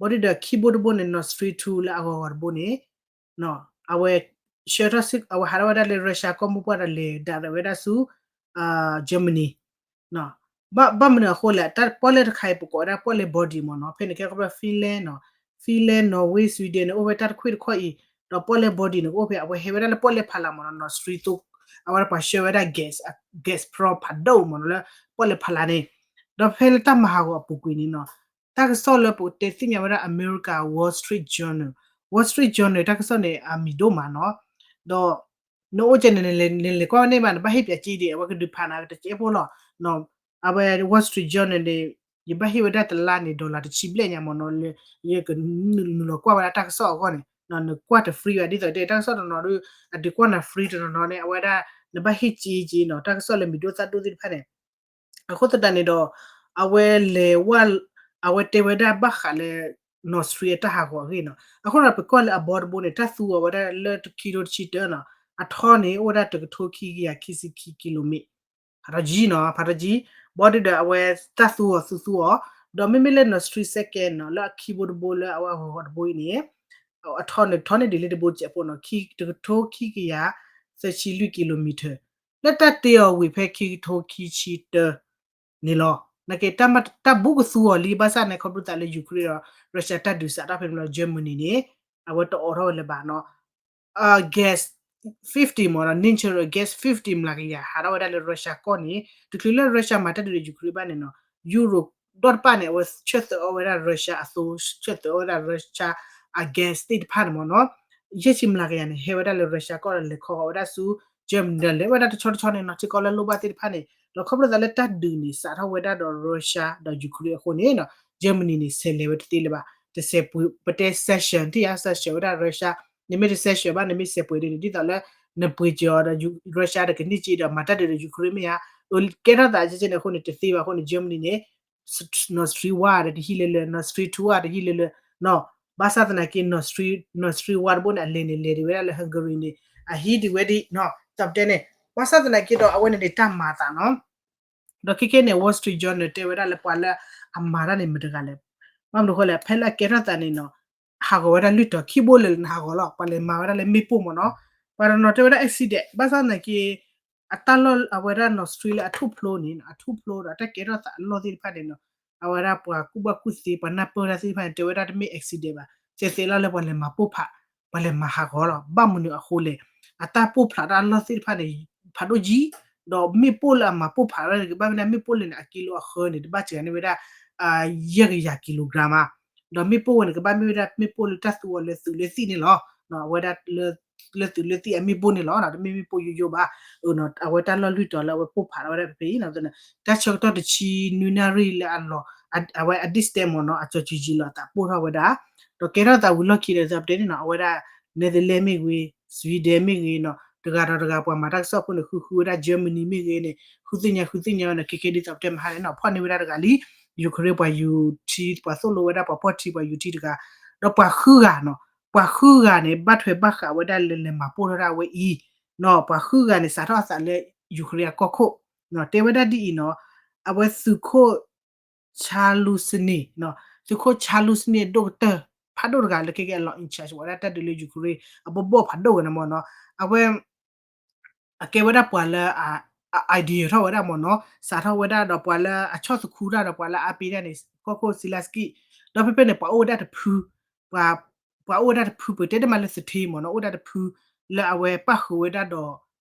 ဘၣ်ဒီးခံဘိတဘိန့ၣ် Nord Stream two လၢအဂီၤဂီၤတဘိန့ၣ် အဝဲ ဆှၢထီၣ် အဝဲဟးထီၣ်ဝဲဒၣ်လၢ Russia ကီၢ်မိၢ်ပှၢ်ဒီးလဲၤဒၣ်ဝဲဒၣ်ဆူ Germany ဘၣ်မနုၤအဃိလဲၣ် တၢ်ပီၣ်လဲၣ်တခါအံၤ ပကိးဝဲဒၣ်ပီၣ်လဲၣ် body မ့ၢ်နီၤ, ဖဲန့ၣ်ကဲခီဖျိ Finland နီၤ, Finland, Norway, Sweden န့ၣ် အိၣ်ဝဲတၢ်တခွံၣ်တခီၣ်အံၤ, ဒီးပီၣ်လဲၣ် body န့ၣ် ကအိၣ်ဖဲ အဝဲဟဲဝဲဒၣ်လၢပီၣ်လဲၣ်ဖးလၢ်မ့ၢ်နီၤ, Nord Stream သိ အဝဲဒၣ်ပှၤဆှၢဝဲဒၣ် gas, gas ဖျီဖးဒိၣ်မ့ၢ်နီၤ လၢပီၣ်လဲၣ်ဖးလၢ်န့ၣ်, ဒီးဖဲလၢတၢ်မၤဟးဂီၤအပူၤကွံာ်န့ၣ်နီၤ တၢ်ကစီၣ်လၢပတဲသ့ၣ်ညါဝဲဒၣ် America Wall Street Journal, Wall Street Journal တၢ်ကစီၣ်န့ၣ် အမံၤဒိၣ်မးနီၤ, ဒီး နအိၣ်ကဲန့ၣ် နလဲၤကွၢ်ဝဲန့ၣ်ဘၣ် နဘၣ်ဟ့ၣ်ပၠးက့ဒံး အဝဲကဒုးဖးနၤတစဲးဖိလီၤ. အဝဲ Wall Street Journal န့ၣ် ယဘၣ်ဟ့ၣ်ဝဲဒၣ်တလါန့ၣ် dollar တဆံဘျဲၣ်ညါမ့ၢ်နီၤ, ယကနုာ်လီၤကွၢ်ဝဲဒၣ်တၢ်ကစီၣ်အဂီၢ်န့ၣ် နကွၢ်တ free ဘၣ် ဒ်သိးတဲ တၢ်ကစီၣ်တနီၤဒီး အဒုးကွၢ်နၤ free တနီၤနီၤန့ၣ် အဝဲဒၣ် နဘၣ်ဟ့ၣ်က့က့နီၤ တၢ်ကစီၣ်လၢမံၤဒိၣ်သၣ်ဒိၣ်သ့ၣ်တဖၣ်န့ၣ် အဃိသတးန့ၣ်ဒီး အဝဲလဲၤဝဲ အဝဲတဲဝဲဒၣ်ဘၣ်ဃးလၢ Nord Stream အတၢ်ဟးဂီၤအဂ့ၢ်နီၤ, အဃိဒီးပကွၢ်လၢအဘီတဘိန့ၣ် တၢ်သူအီၤဝဲဒၣ်လၢခံကထိတဆံတၢနီၤ, အထီန့ၣ် အိၣ်ဝဲဒၣ်တကထိခံကယၤခံဆံခံ kilometer, ဖးထီၣ်ကံနီၤ ဖးထီၣ်ကံ, ဘီဒုဒီးအဝဲတၢ်သူအီၤသူသူအီၤ, ဒီးမ့မ့ၢ်လၢ Nord Stream second နီၤ လၢအခံဘိတဘိလၢအဝဲအဂီၤဂီၤတဘိအံၤန့ၣ် အထီန့ၣ် ထီန့ၢ်ဒံးလၢတဘိစဲးဖိနီၤ, ခံ တကထိခံကယၤသၢဆံလွံၢ် kilometer လၢတၢ်တ့အီၤဝံၤဖဲခံကထိခံဆံတၢ န့ၣ်လီၤ. နာ်က့ တၢ်ဘူၣ်ကသူအီၤလံ ဘၣ်ဆၣ်န့ၣ် ခီဖျိသးလၢ Ukraine ဒီး Russia တၢ်ဒုးစးထီၣ်ဖဲန့ၣ်လီၤ Germany န့ၣ် အဝဲတအိးထီၣ်ဝဲလၢၤဘၣ်နီၤ, gas fifty မ့ၢ်နီၤ natural gas fifty မျးကယၤ ဟးထီၣ်ဝဲဒၣ်လၢ Russia ကီၢ်န့ၣ် တချုးလၢ Russia မၤတၢ်ဒုးဒီး Ukraine ဘၣ်န့ၣ်နီၤ Europe ဒီတဖၣ်န့ၣ် အဝဲဆၢသၢအီၤဝဲဒၣ် Russia အသိ ဆၢသၢအီၤဝဲဒၣ် Russia အ gas သ့ၣ်တဖၣ်န့ၣ်မ့ၢ်နီၤ, ယဲၢ်ဆံမျးကယၤန့ၣ် ဟဲဝဲဒၣ်လၢ Russia ကီၢ်ဒီးလဲၤခီဃီၤဝဲဒၣ်ဆူ Germany ဒီးလဲၤဝဲဒၣ်တဆီတဆီန့ၣ်နီၤ ထံကီၢ်လၢလိၣ်ဘၣ်သ့ၣ်တဖၣ်န့ၣ် ဒီးခီဖျိသးလၢတၢ်ဒုးန့ၣ် စးထီၣ်ဝဲဒၣ်ဒီး Russia ဒီး Ukraine အဃိန့ၣ်နီၤ Germany န့ၣ် ဆဲးလဲၤဝဲတသ့လၢၤဘၣ်, တဆဲးပှ့ၤ ပတဲ sanction ထံၣ်ဧါ sanction ဝဲဒၣ် Russia နမ့ၢ်တ sanction ဘၣ် နမ့ၢ်ဆဲးပှ့ၤဒ်န့ၣ် ဒ်သိးလၢ နပှ့ၤစၢၤအီၤဒီး Russia ဒီးကန့ၢ်စ့ဒီး မၤတၢ်ဒုးဒီး Ukraine မ့ၢ်ဧါ, ကဲထီၣ်သးကဲကဲန့ၣ်အဃိန့ၣ် တသ့ဘၣ်အဃိန့ၣ် Germany န့ၣ် Nord Stream one ဒီးတဟံးလၢလၢ Nord Stream two အတဟံးလၢလၢ နီၤ, ဘၣ်ဆၣ်သနာ်က့ Nord Stream, Nord Stream one တဘိန့ၣ် အလဲၤန့ၣ်လဲၤဒံးဝဲဒၣ်လၢ Hungary န့ၣ် အဟံးဒံးဝဲဒ်နီၤ တၢ်ပတဲန့ၣ် ဘၣ်ဆၣ်သနာ်က့ဒီး အဝဲန့ၣ်န့ၣ်တၢ်မၤအသးနီၤ, ဒီးခဲကဲန့ၣ် Wall Street Journal တဲဝဲဒၣ်လၢပှၤလၢအမၤတၢ်န့ၣ်မတၤတဂၤလဲၣ်, ဘၣ်မနုၤအဃိလဲၣ် ဖဲလၢအကဲထီၣ်သးန့ၣ်နီၤ ဟးဂီၤဝဲဒၣ်လွံၢ်တီၤ ခံဘိလၢာ်လၢနဟးဂီၤလီၤ ပှၤလဲၤမၤဝဲဒၣ်လၢမ့ၣ်ပိၢ်မ့ၢ်နီၤ, ပှၤတနီၤတဲဝဲဒၣ် accident ဘၣ်ဆၣ်သနာ်က့ အတၢ်လီၢ်အဝဲဒၣ် Nord Stream လၢအထူၣ်ဖျိန့ၣ် အထူၣ်ဖျိဒီး အတၢ်ကဲထီၣ်သးအလီၢ်သ့ၣ်တဖၣ်န့ၣ်နီၤ, အဝဲဒၣ်ပှၤကူၣ်ဘၣ်ကူၣ်သ့ ပှၤနၢ်ပၢၢ်တၢ်သ့ၣ်တဖၣ်န့ၣ် တဲဝဲဒၣ်တမ့ၢ် accident ဘၣ်, သဲးသဲးလီၤလၢပှၤလဲၤမၤပိၢ်ဖး, ပှၤလဲၤမၤဟးဂီၤလီၤ, ဘၣ်မနုၤအဃိလဲၣ်, အတၢ်ပိၢ်ဖးတၢ်အလီၢ်သ့ၣ်တဖၣ်န့ၣ် ဖးဒိၣ်ကံ, ဒီးမ့ၣ်ပိၢ်လၢအမၤပိၢ်ဖးဝဲန့ၣ် ကဘၣ်မ့ၢ်ဒၣ်မ့ၣ်ပိၢ်လၢန့ၣ် အကံလိအဃၢန့ၣ် တဘၣ်စှၤန့ၢ်ဝဲဒၣ် ယဲၢ်ကယၤ kilogram မး, ဒီးမ့ၣ်ပိၢ်ဝဲန့ၣ် ကဘၣ်မ့ၢ်ဝဲဒၣ်မ့ၣ်ပိၢ်လၢတၢ်သူအီၤလၢသုးလၢသံၣ်န့ၣ်လီၤ, အဝဲဒၣ်လၢ လၢသုးလၢသံၣ်အမ့ၣ်ပိၢ်န့ၣ်လီၤ. တမ့ၢ်မ့ၣ်ပိၢ်ယိယိဘၣ်. အဝဲတၢ်လီၢ်လွံၢ်တီၤလၢအဝဲပိၢ်ဖးထီၣ်ဝဲဒၣ်ဖဲဖဲအံၤ တၢ်ဆၢကတီၢ်တဆံနွံနၣ်ရံၣ်လၢအလီၤ အဝဲအ distance မ့ၢ်နီၤ အကၠီၤကၠံယံၤလီၤအသးပိၢ်ထီၣ်ဝဲဒၣ် ဒီးကဲထီၣ်သးဝံၤလီၢ်ခံဒီး ဒ်သိးပတဲန့ၣ်နီၤ အဝဲဒၣ် Netherlands မ့ၢ်ဂ့ၤ Sweden မ့ၢ်ဂ့ၤနီၤ တဂၤဒီးတဂၤပှၤမၤတၢ်ကစီၣ်ဖိန့ၣ် ဃုဃုဝဲဒၣ် Germany မ့ၢ်ဂ့ၤန့ၣ် ဃုသ့ၣ်ညါဃုသ့ၣ်ညါဝဲန့ၣ် ခဲကဲဒ်သိးပတဲမဟါန့ၣ်နီၤ ဖီၣ်န့ၢ်ဝဲဒၣ်တဂၤလံ Ukraine ပှၤယူၤထံ ပှၤသိၣ်လိဝဲဒၣ်ပှၤဖီၣ်ထံ ပှၤယူၤထံတဂၤ ဒီးပှၤဃုဂၤနီၤ ပှၤဃုဂၤန့ၣ် ဘၣ်ထွဲဘၣ်ဃးဝဲဒၣ်လၢလဲၤမၤပိၢ်ထီၣ်ဒၣ်ဝဲအံၤ ပှၤဃုဂၤန့ၣ် စးထီၣ်အသးလၢ Ukraine အကီၢ်ခိၣ် တဲဝဲဒၣ်ဒ်အံၤနီၤ အဝဲသုးခိၣ် Chaluzny သုးခိၣ် Chaluzny အဒိၣ်ကတၢၢ် ဖးဒိၣ်တဂၤလၢခဲကဲအလီၤ in charge ဝဲဒၣ်တၢ်ဒုးလၢ Ukraine အဘီဘီၣ်ဖးဒိၣ်ဝဲန့ၣ်မ့ၢ်နီၤ အဝဲ အကဲဝဲဒၣ်ပှၤလၢ အ idea ထီၣ်ဝဲဒၣ်မ့ၢ်နီၤ စးထီၣ်ဝဲဒၣ်ဒီးပှၤလၢအဆီၣ်သခူတၢ်ဒီးပှၤလၢအါပ့ၤဒၣ်န့ၣ် ကီၢ်ခိၣ် Zelensky ဒီးဖဲဖဲန့ၣ် ပှၤအိၣ်ဝဲဒၣ်တဖု ပှၤ ပှၤအိၣ်ဝဲဒၣ်တဖု ပတဲတမးလၢသထ့မ့ၢ်နီၤ အိၣ်ဝဲဒၣ်တဖု လၢအဝဲပၣ်ဃုာ်ဝဲဒၣ်ဒီး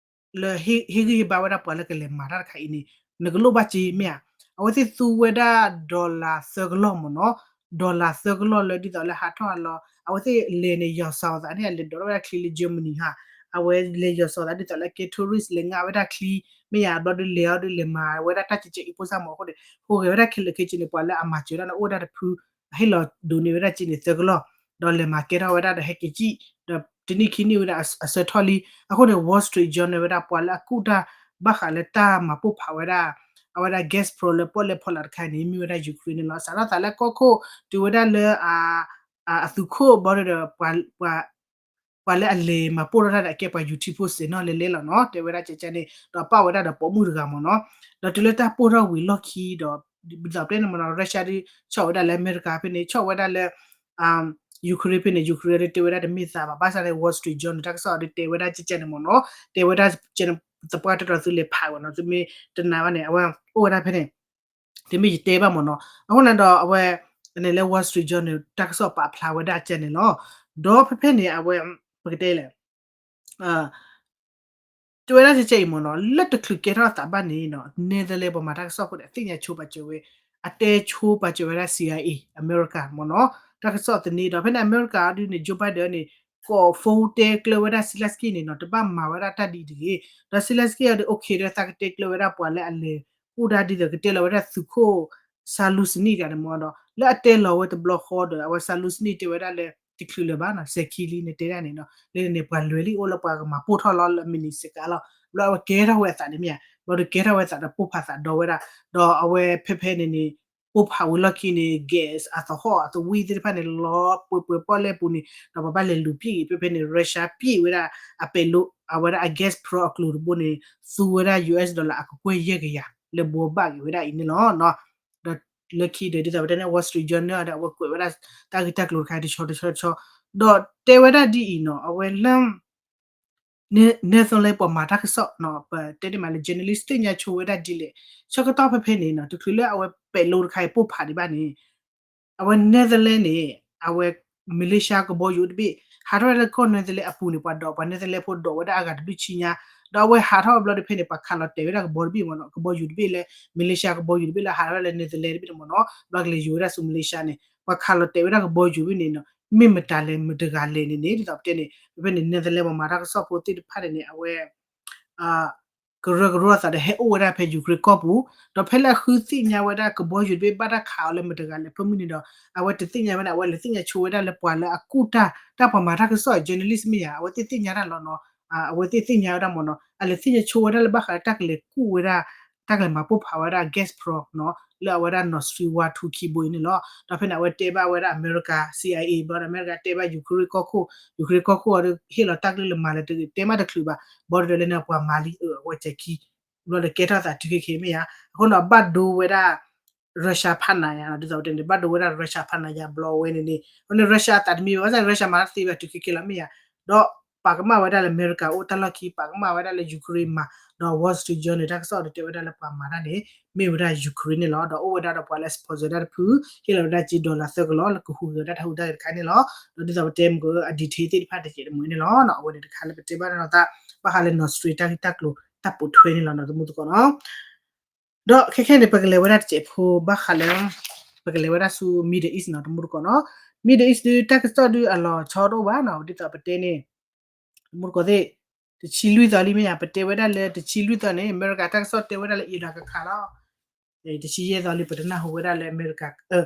လၢဟ့ၣ်ဂံၢ်ဟ့ၣ်ဘါဝဲဒၣ်ပှၤလၢကလဲၤမၤတၢ်တခါအံၤန့ၣ် နကလိၣ်ဘၣ်စ့မ့ၢ်ဧါ အဝဲသ့ၣ်သူဝဲဒၣ် dollar သၢကလီၢ်မ့ၢ်နီၤ dollar သၢကလီၢ်လၢဒ်သိးလၢဟးထီၣ်ဟးလီၤ အဝဲသ့ၣ်လဲၤန့ၣ် ယီၤစီၤသးန့ၣ် အလဲၤဒိးထီၣ်ဝဲဒၣ်ချံလၢ Germany ဟါ အဝဲလဲၤယီၤစီၤသးဒ်သိးလၢကဲ tourist လဲၤငါဝဲဒၣ်ချံ မ့ၢ်ဧါ ဘျီဒုးလဲၤအီၤဒုးလဲၤမၤဝဲဒၣ်တၢ်ကဲကဲအံၤဖိစၢ်မ့ၢ်အဃိန့ၣ် ဟူးဂဲၤဝဲဒၣ်ခဲလၢာ်ခဲဆ့န့ၣ် ပှၤလၢအမၤစၢၤဒၣ်န့ၣ် အိၣ်ဝဲဒၣ်တဖု အဟ့ၣ်လီၤဒိးန့ၢ်ဝဲဒၣ်စ့န့ၣ် သၢကလီၢ် ဒီးလဲၤမၤကဲထီၣ်ဝဲဒၣ်ဒီးဟဲက့ၤကံၣ် ဒီးတနံၣ်ခံနံၣ်ဝဲဒၣ်အဆၢထီၣ်လံ အဃိန့ၣ် Wall Street Journal ဝဲဒၣ်ပှၤလၢအကူၣ်တၢ်ဘၣ်ဃးလၢတၢ်မၤပိၢ်ဖးဝဲဒၣ် အဝဲဒၣ် Gazprom လၢပီၣ်လဲၣ်ဖီလာ်တခါအံၤန့ၣ် မ့ၢ်ဝဲဒၣ် Ukraine န့ၣ်လီၤ. စးထီၣ်သးလၢကီၢ်ခိၣ် တုၤဝဲဒၣ်လၢ အသုးခိၣ်ဘီဒီး ပှၤလၢအလဲၤမၤပိၢ်ထီၣ်တၢ်ဒီးအကဲပှၤယူၤထံဖိစဲးနီၣ်လဲၤလဲၤလီၤနီၤ တဲဝဲဒၣ်ကဲကဲန့ၣ် ဒီးပာ်ဝဲဒၣ်ဒီးပိာ်မုၣ်တဂၤမ့ၢ်နီၤ ဒီးတုၤလၢတၢ်ပိၢ်ထီၣ်ဝံၤလီၢ်ခံဒီး ဒ်သိးပတဲန့ၣ်မ့ၢ်နီၤ Russia ဒ်ဆီၣ်ဝဲဒၣ်လၢအမဲရကၤဖဲန့ၣ် ဆီၣ်ဝဲဒၣ်လၢ Ukraine ဖဲန့ၣ် Ukraine ဒ်တဲဝဲဒၣ်တမ့ၢ်သးဘၣ် ဘၣ်ဆၣ်န့ၣ် Wall Street Journal တၢ်ကစီၣ်ဒ်တဲဝဲဒၣ်ကဲကဲန့ၣ်မ့ၢ်နီၤ တဲဝဲဒၣ်ကဲန့ၣ် သပှၢ်တၢၢ်တၢ်သုလဲၤဖးဝဲနီၤ သုမ့ၢ်တနာ်ဘၣ်န့ၣ် အဝဲအိၣ်ဝဲဒၣ်ဖဲန့ၣ် တမ့ၢ်ယတဲဘၣ်မ့ၢ်နီၤ အဃိန့ၣ်ဒီးအဝဲ န့ၣ်လၢ Wall Street Journal တၢ်ကစီၣ်ပာ်ဖျါဝဲဒၣ်ကဲန့ၣ်လီၤ ဒီးဖဲဖဲန့ၣ် အဝဲ ပကတဲလဲၣ် တဲဝဲဒၣ်ကဲကဲအံၤမ့ၢ်နီၤ လၢတချုးကဲထီၣ်အသးဘၣ်န့ၣ်နီၤ Netherlands ပှၤမၤတၢ်ကစီၣ်ဖိန့ၣ် အသ့ၣ်ညါဆိပာ်စၢၤဝဲ အတဲဆိပာ်စၢၤဝဲဒၣ် CIA အမဲရကၤမ့ၢ်နီၤ တၢ်ကစီၣ်သန့ဒီး ဖဲန့ၣ်အမဲရကၤအီၤဒုးန့ၣ် Joe Biden န့ၣ် ကိး phone တဲကျၢၤဝဲဒၣ် Zelensky န့ၣ်နီၤ တဘၣ်မၤဝဲဒၣ်တၢ်ဒ်အံၤတဂ့ၤ ဒီး Zelensky အီၤဒုး okay ဒီးသးကတဲကျၢၤဝဲဒၣ်ပှၤလၢအလဲၤအိၣ်ဒၣ်ဒ်သိးကတဲလီၤဝဲဒၣ်သုးခိၣ် Chaluzny တဂၤန့ၣ်မ့ၢ်ဒီး လၢအတဲလီၤဝဲတဘျီဃီဒီး အဝဲ Chaluzny တဲဝဲဒၣ်လၢ တချုးလၢၤဘၣ်နီၤ စဲးခံလံန့ၣ်တဲဒၣ်န့ၣ်နီၤ လၢန့ၣ်ပှၤလဲၤလံအိၣ်လၢပှၤကမၤပိၢ်ထီၣ်လီၤလၢအမံးနံးစ့ၢ်ကီးလီၤ ဘျီအဝဲကဲထီၣ်ဝဲအသးန့ၣ်မ့ၢ်ဧါ ဘျီဒီးကဲထီၣ်ဝဲသးဒီးပိၢ်ဖးသးဒီဝဲဒၣ် ဒီးအဝဲဖဲဖဲန့ၣ်န့ၣ် ပိၢ်ဖးဝံၤလီၢ်ခံန့ၣ် gas အသဟီၣ်အသဝံၣ်သ့ၣ်တဖၣ်န့ၣ် လီၤပှဲၤပှဲၤပီၣ်လဲၣ်ပူၤန့ၣ် ဒီးပှၤဘၣ်လဲၤလူၤပံၣ်ဂ့ၤ ဖဲဖဲန့ၣ် Russia ပံၣ်ဝဲဒၣ် အပဲာ်လိ အဝဲဒၣ်အ Gazprom အကျိၤတဘိန့ၣ် သူဝဲဒၣ် US dollar အကကွဲၢ်ယဲၢ်ကယၤ လၢဘိးဘၣ်က့ၤဝဲဒၣ်အံၤန့ၣ်လီၤ. ဒီးလၢခံဒီး ဒ်သိးပတဲန့ၣ် Wall Street Journal ဒီးအဝဲကွဲးဝဲဒၣ်တၢ်ဂ့ၢ်တၢ်ကျိၤတခါတဆီတဆီတဆီ ဒီးတဲဝဲဒၣ်ဒ်အံၤနီၤ အဝဲလၢ Netherlands ပှၤမၤတၢ်ကစီၣ်နီၤ ပတဲဒ်မးလၢ journalist သ့ၣ်ညါဆိဝဲဒၣ်ဒ်လဲၣ် ဆၢကတီၢ်ဖဲဖဲန့ၣ်နီၤ တချုးလၢအဝဲပဲာ်လိတခါအံၤပိၢ်ဖးဒံးဘၣ်န့ၣ် အဝဲ Netherlands န့ၣ် အဝဲ militia ကဘီယူၤတဘ့ၣ် ဟးထီၣ်ဝဲဒၣ်လၢကီၢ် Netherlands အပူၤန့ၣ် ပှၤဒိးပှၤ Netherlands ဖိဒိးဝဲဒၣ်အဂၤတဘျုးဆံညါ ဒီးအဝဲဟးထီၣ်ဘျီဒီးဖဲန့ၣ် ပှၤခးလီၤတဲာ်ဝဲဒၣ်ကဘီတဘ့ၣ်မ့ၢ်နီၤ ကဘီယူၤတဘ့ၣ်လၢ militia ကဘီယူၤတဘ့ၣ်လၢဟးထီၣ်ဝဲလၢ Netherlands တဘ့ၣ်န့ၣ်မ့ၢ်နီၤ ဘျီကလဲၤယူၤဝဲဒၣ်ဆူ militia န့ၣ် ပှၤခးလီၤတဲာ်ဝဲဒၣ်ကဘီယူၤတဘ့ၣ်န့ၣ်နီၤ မ့ၢ်မတၤလဲၣ်မတဂၤလဲၣ်န့ၣ်န့ၣ် ဒ်သိးပတဲန့ၣ် ဖဲဖဲန့ၣ် Netherlands ပှၤမၤတၢ်ကစီၣ်ဖိသ့ၣ်တဖၣ်န့ၣ်န့ၣ် အဝဲ ကရၢကရိအသးဒီးဟဲအိၣ်ဝဲဒၣ်ဖဲ Ukraine ကီၢ်ပူၤ ဒီးဖဲလၢအဃုသ့ၣ်ညါဝဲဒၣ်ကဘီယူၤတဘ့ၣ်ဘၣ်တၢ်ခးအီၤလၢမတဂၤလဲၣ် ဖၢမုၢ်န့ၣ်ဒီး အဝဲတသ့ၣ်ညါဝဲဒၣ် အဝဲလဲၤသ့ၣ်ညါဆိဝဲဒၣ်လၢပှၤလၢအကူၣ်တၢ် တၢ်ပှၤမၤတၢ်ကစီၣ် journalist မ့ၢ်ဧါ အဝဲသ့ၣ်သ့ၣ်ညါတၢ်လီၤနီၤ အဝဲသ့ၣ်သ့ၣ်ညါဝဲဒၣ်မ့ၢ်နီၤ အလဲၤသ့ၣ်ညါဆိဝဲဒၣ်လၢဘၣ်ဃးလၢတၢ်ကလဲၤကူၣ်ဝဲဒၣ် တၢ်ကလဲၤမၤပိၢ်ဖးဝဲဒၣ် Gazprom နီၤ လၢအဝဲဒၣ် Nord Stream one two ခံဘိအံၤန့ၣ်လီၤ. ဒီးဖဲန့ၣ် အဝဲတဲဘၣ်ဝဲဒၣ်အမဲရကၤ CIA ဘျီဒီး အမဲရကၤတဲဘၣ် Ukraine ကီၢ်ခိၣ် Ukraine ကီၢ်ခိၣ်အီၤဒီး ဟ့ၣ်လီၤတၢ်ကလုၢ်လၢမၤလၢတဂ့ၤ တဲမးတချုးဘၣ် ဘျီဒီးလၢန့ၣ်ပှၤမၤလံအဝဲစဲးခံ ဘျီဒီးကဲထီၣ်သးတုၤခဲက့ၤမ့ၢ်ဧါ အဃိန့ၣ် ဘၣ်ဒိဝဲဒၣ် Russia ဖးနးယါ ဒ်သိးပတဲန့ၣ် ဘၣ်ဒိဝဲဒၣ် Russia ဖးနးယါဘျီဝဲန့ၣ်န့ၣ် အဃိန့ၣ် Russia အသးတမံၤဘၣ် ဘၣ်ဆၣ် Russia မၤတၢ်သ့ဘၣ်တုၤခဲက့ၤလီၤမ့ၢ်ဧါ ဒီးပာ်ကမၣ်ဝဲဒၣ်လၢအမဲရကၤအိၣ်တၢ်လီၢ်ခံ ပာ်ကမၣ်ဝဲဒၣ်လၢ Ukraine မၤ ဒီး Wall Street Journal တၢ်ကစီၣ်ဒီးတဲဝဲဒၣ်လၢပှၤမၤတၢ်န့ၣ် မ့ၢ်ဝဲဒၣ် Ukraine န့ၣ်လီၤ. ဒီးအိၣ်ဝဲဒၣ်ဒီးပှၤလၢ sponsor တၢ်တဖု ဟ့ၣ်လီၤဝဲဒၣ်စ့ dollar သၢကလီၢ် လၢကဟူးဂဲၤဝဲဒၣ်တၢ်ဟူးတၢ်ဂဲၤတခါန့ၣ်လီၤ. ဒီးဒ်သိးပတဲမ့ၢ်က အ detail သ့ၣ်တဖၣ်တကဲးတမှဲၤန့ၣ်လီၤ. အဝဲန့ၣ်တခါလၢပတဲဘၣ်နီၤသး ဘၣ်ဃးလၢ Nord Stream တၢ်ဂ့ၢ်တၢ်ကျိၤတၢ်ပိာ်ထွဲန့ၣ်လီၤ နီၤ သမူသကိးနီၤ ဒီးခဲခဲန့ၣ် ပကလဲၤဝဲဒၣ်တစဲးဖိဘၣ်ဃးလၢ ပကလဲၤဝဲဒၣ်ဆူ Middle East နီၤ သမူသကိးနီၤ Middle East ဒုးတၢ်ကစီၣ်ဒုးအလီၤဆီတအိၣ်ဘၣ်နီၤ ဒ်သိးပတဲန့ၣ် မူတကိးသ့ၣ်, တဆံလွံၢ်သီလံမ့ၢ်ဧါ, ပတဲဝဲဒၣ်လၢတဆံလွံၢ်သီန့ၣ် အမဲရကၤတၢ်ကစီၣ်တဲဝဲဒၣ်လၢ Iran ကခးလီၤ. တဆံယဲၢ်သီလံ ပတနၢ်ဟူဝဲဒၣ်လၢအမဲရကၤ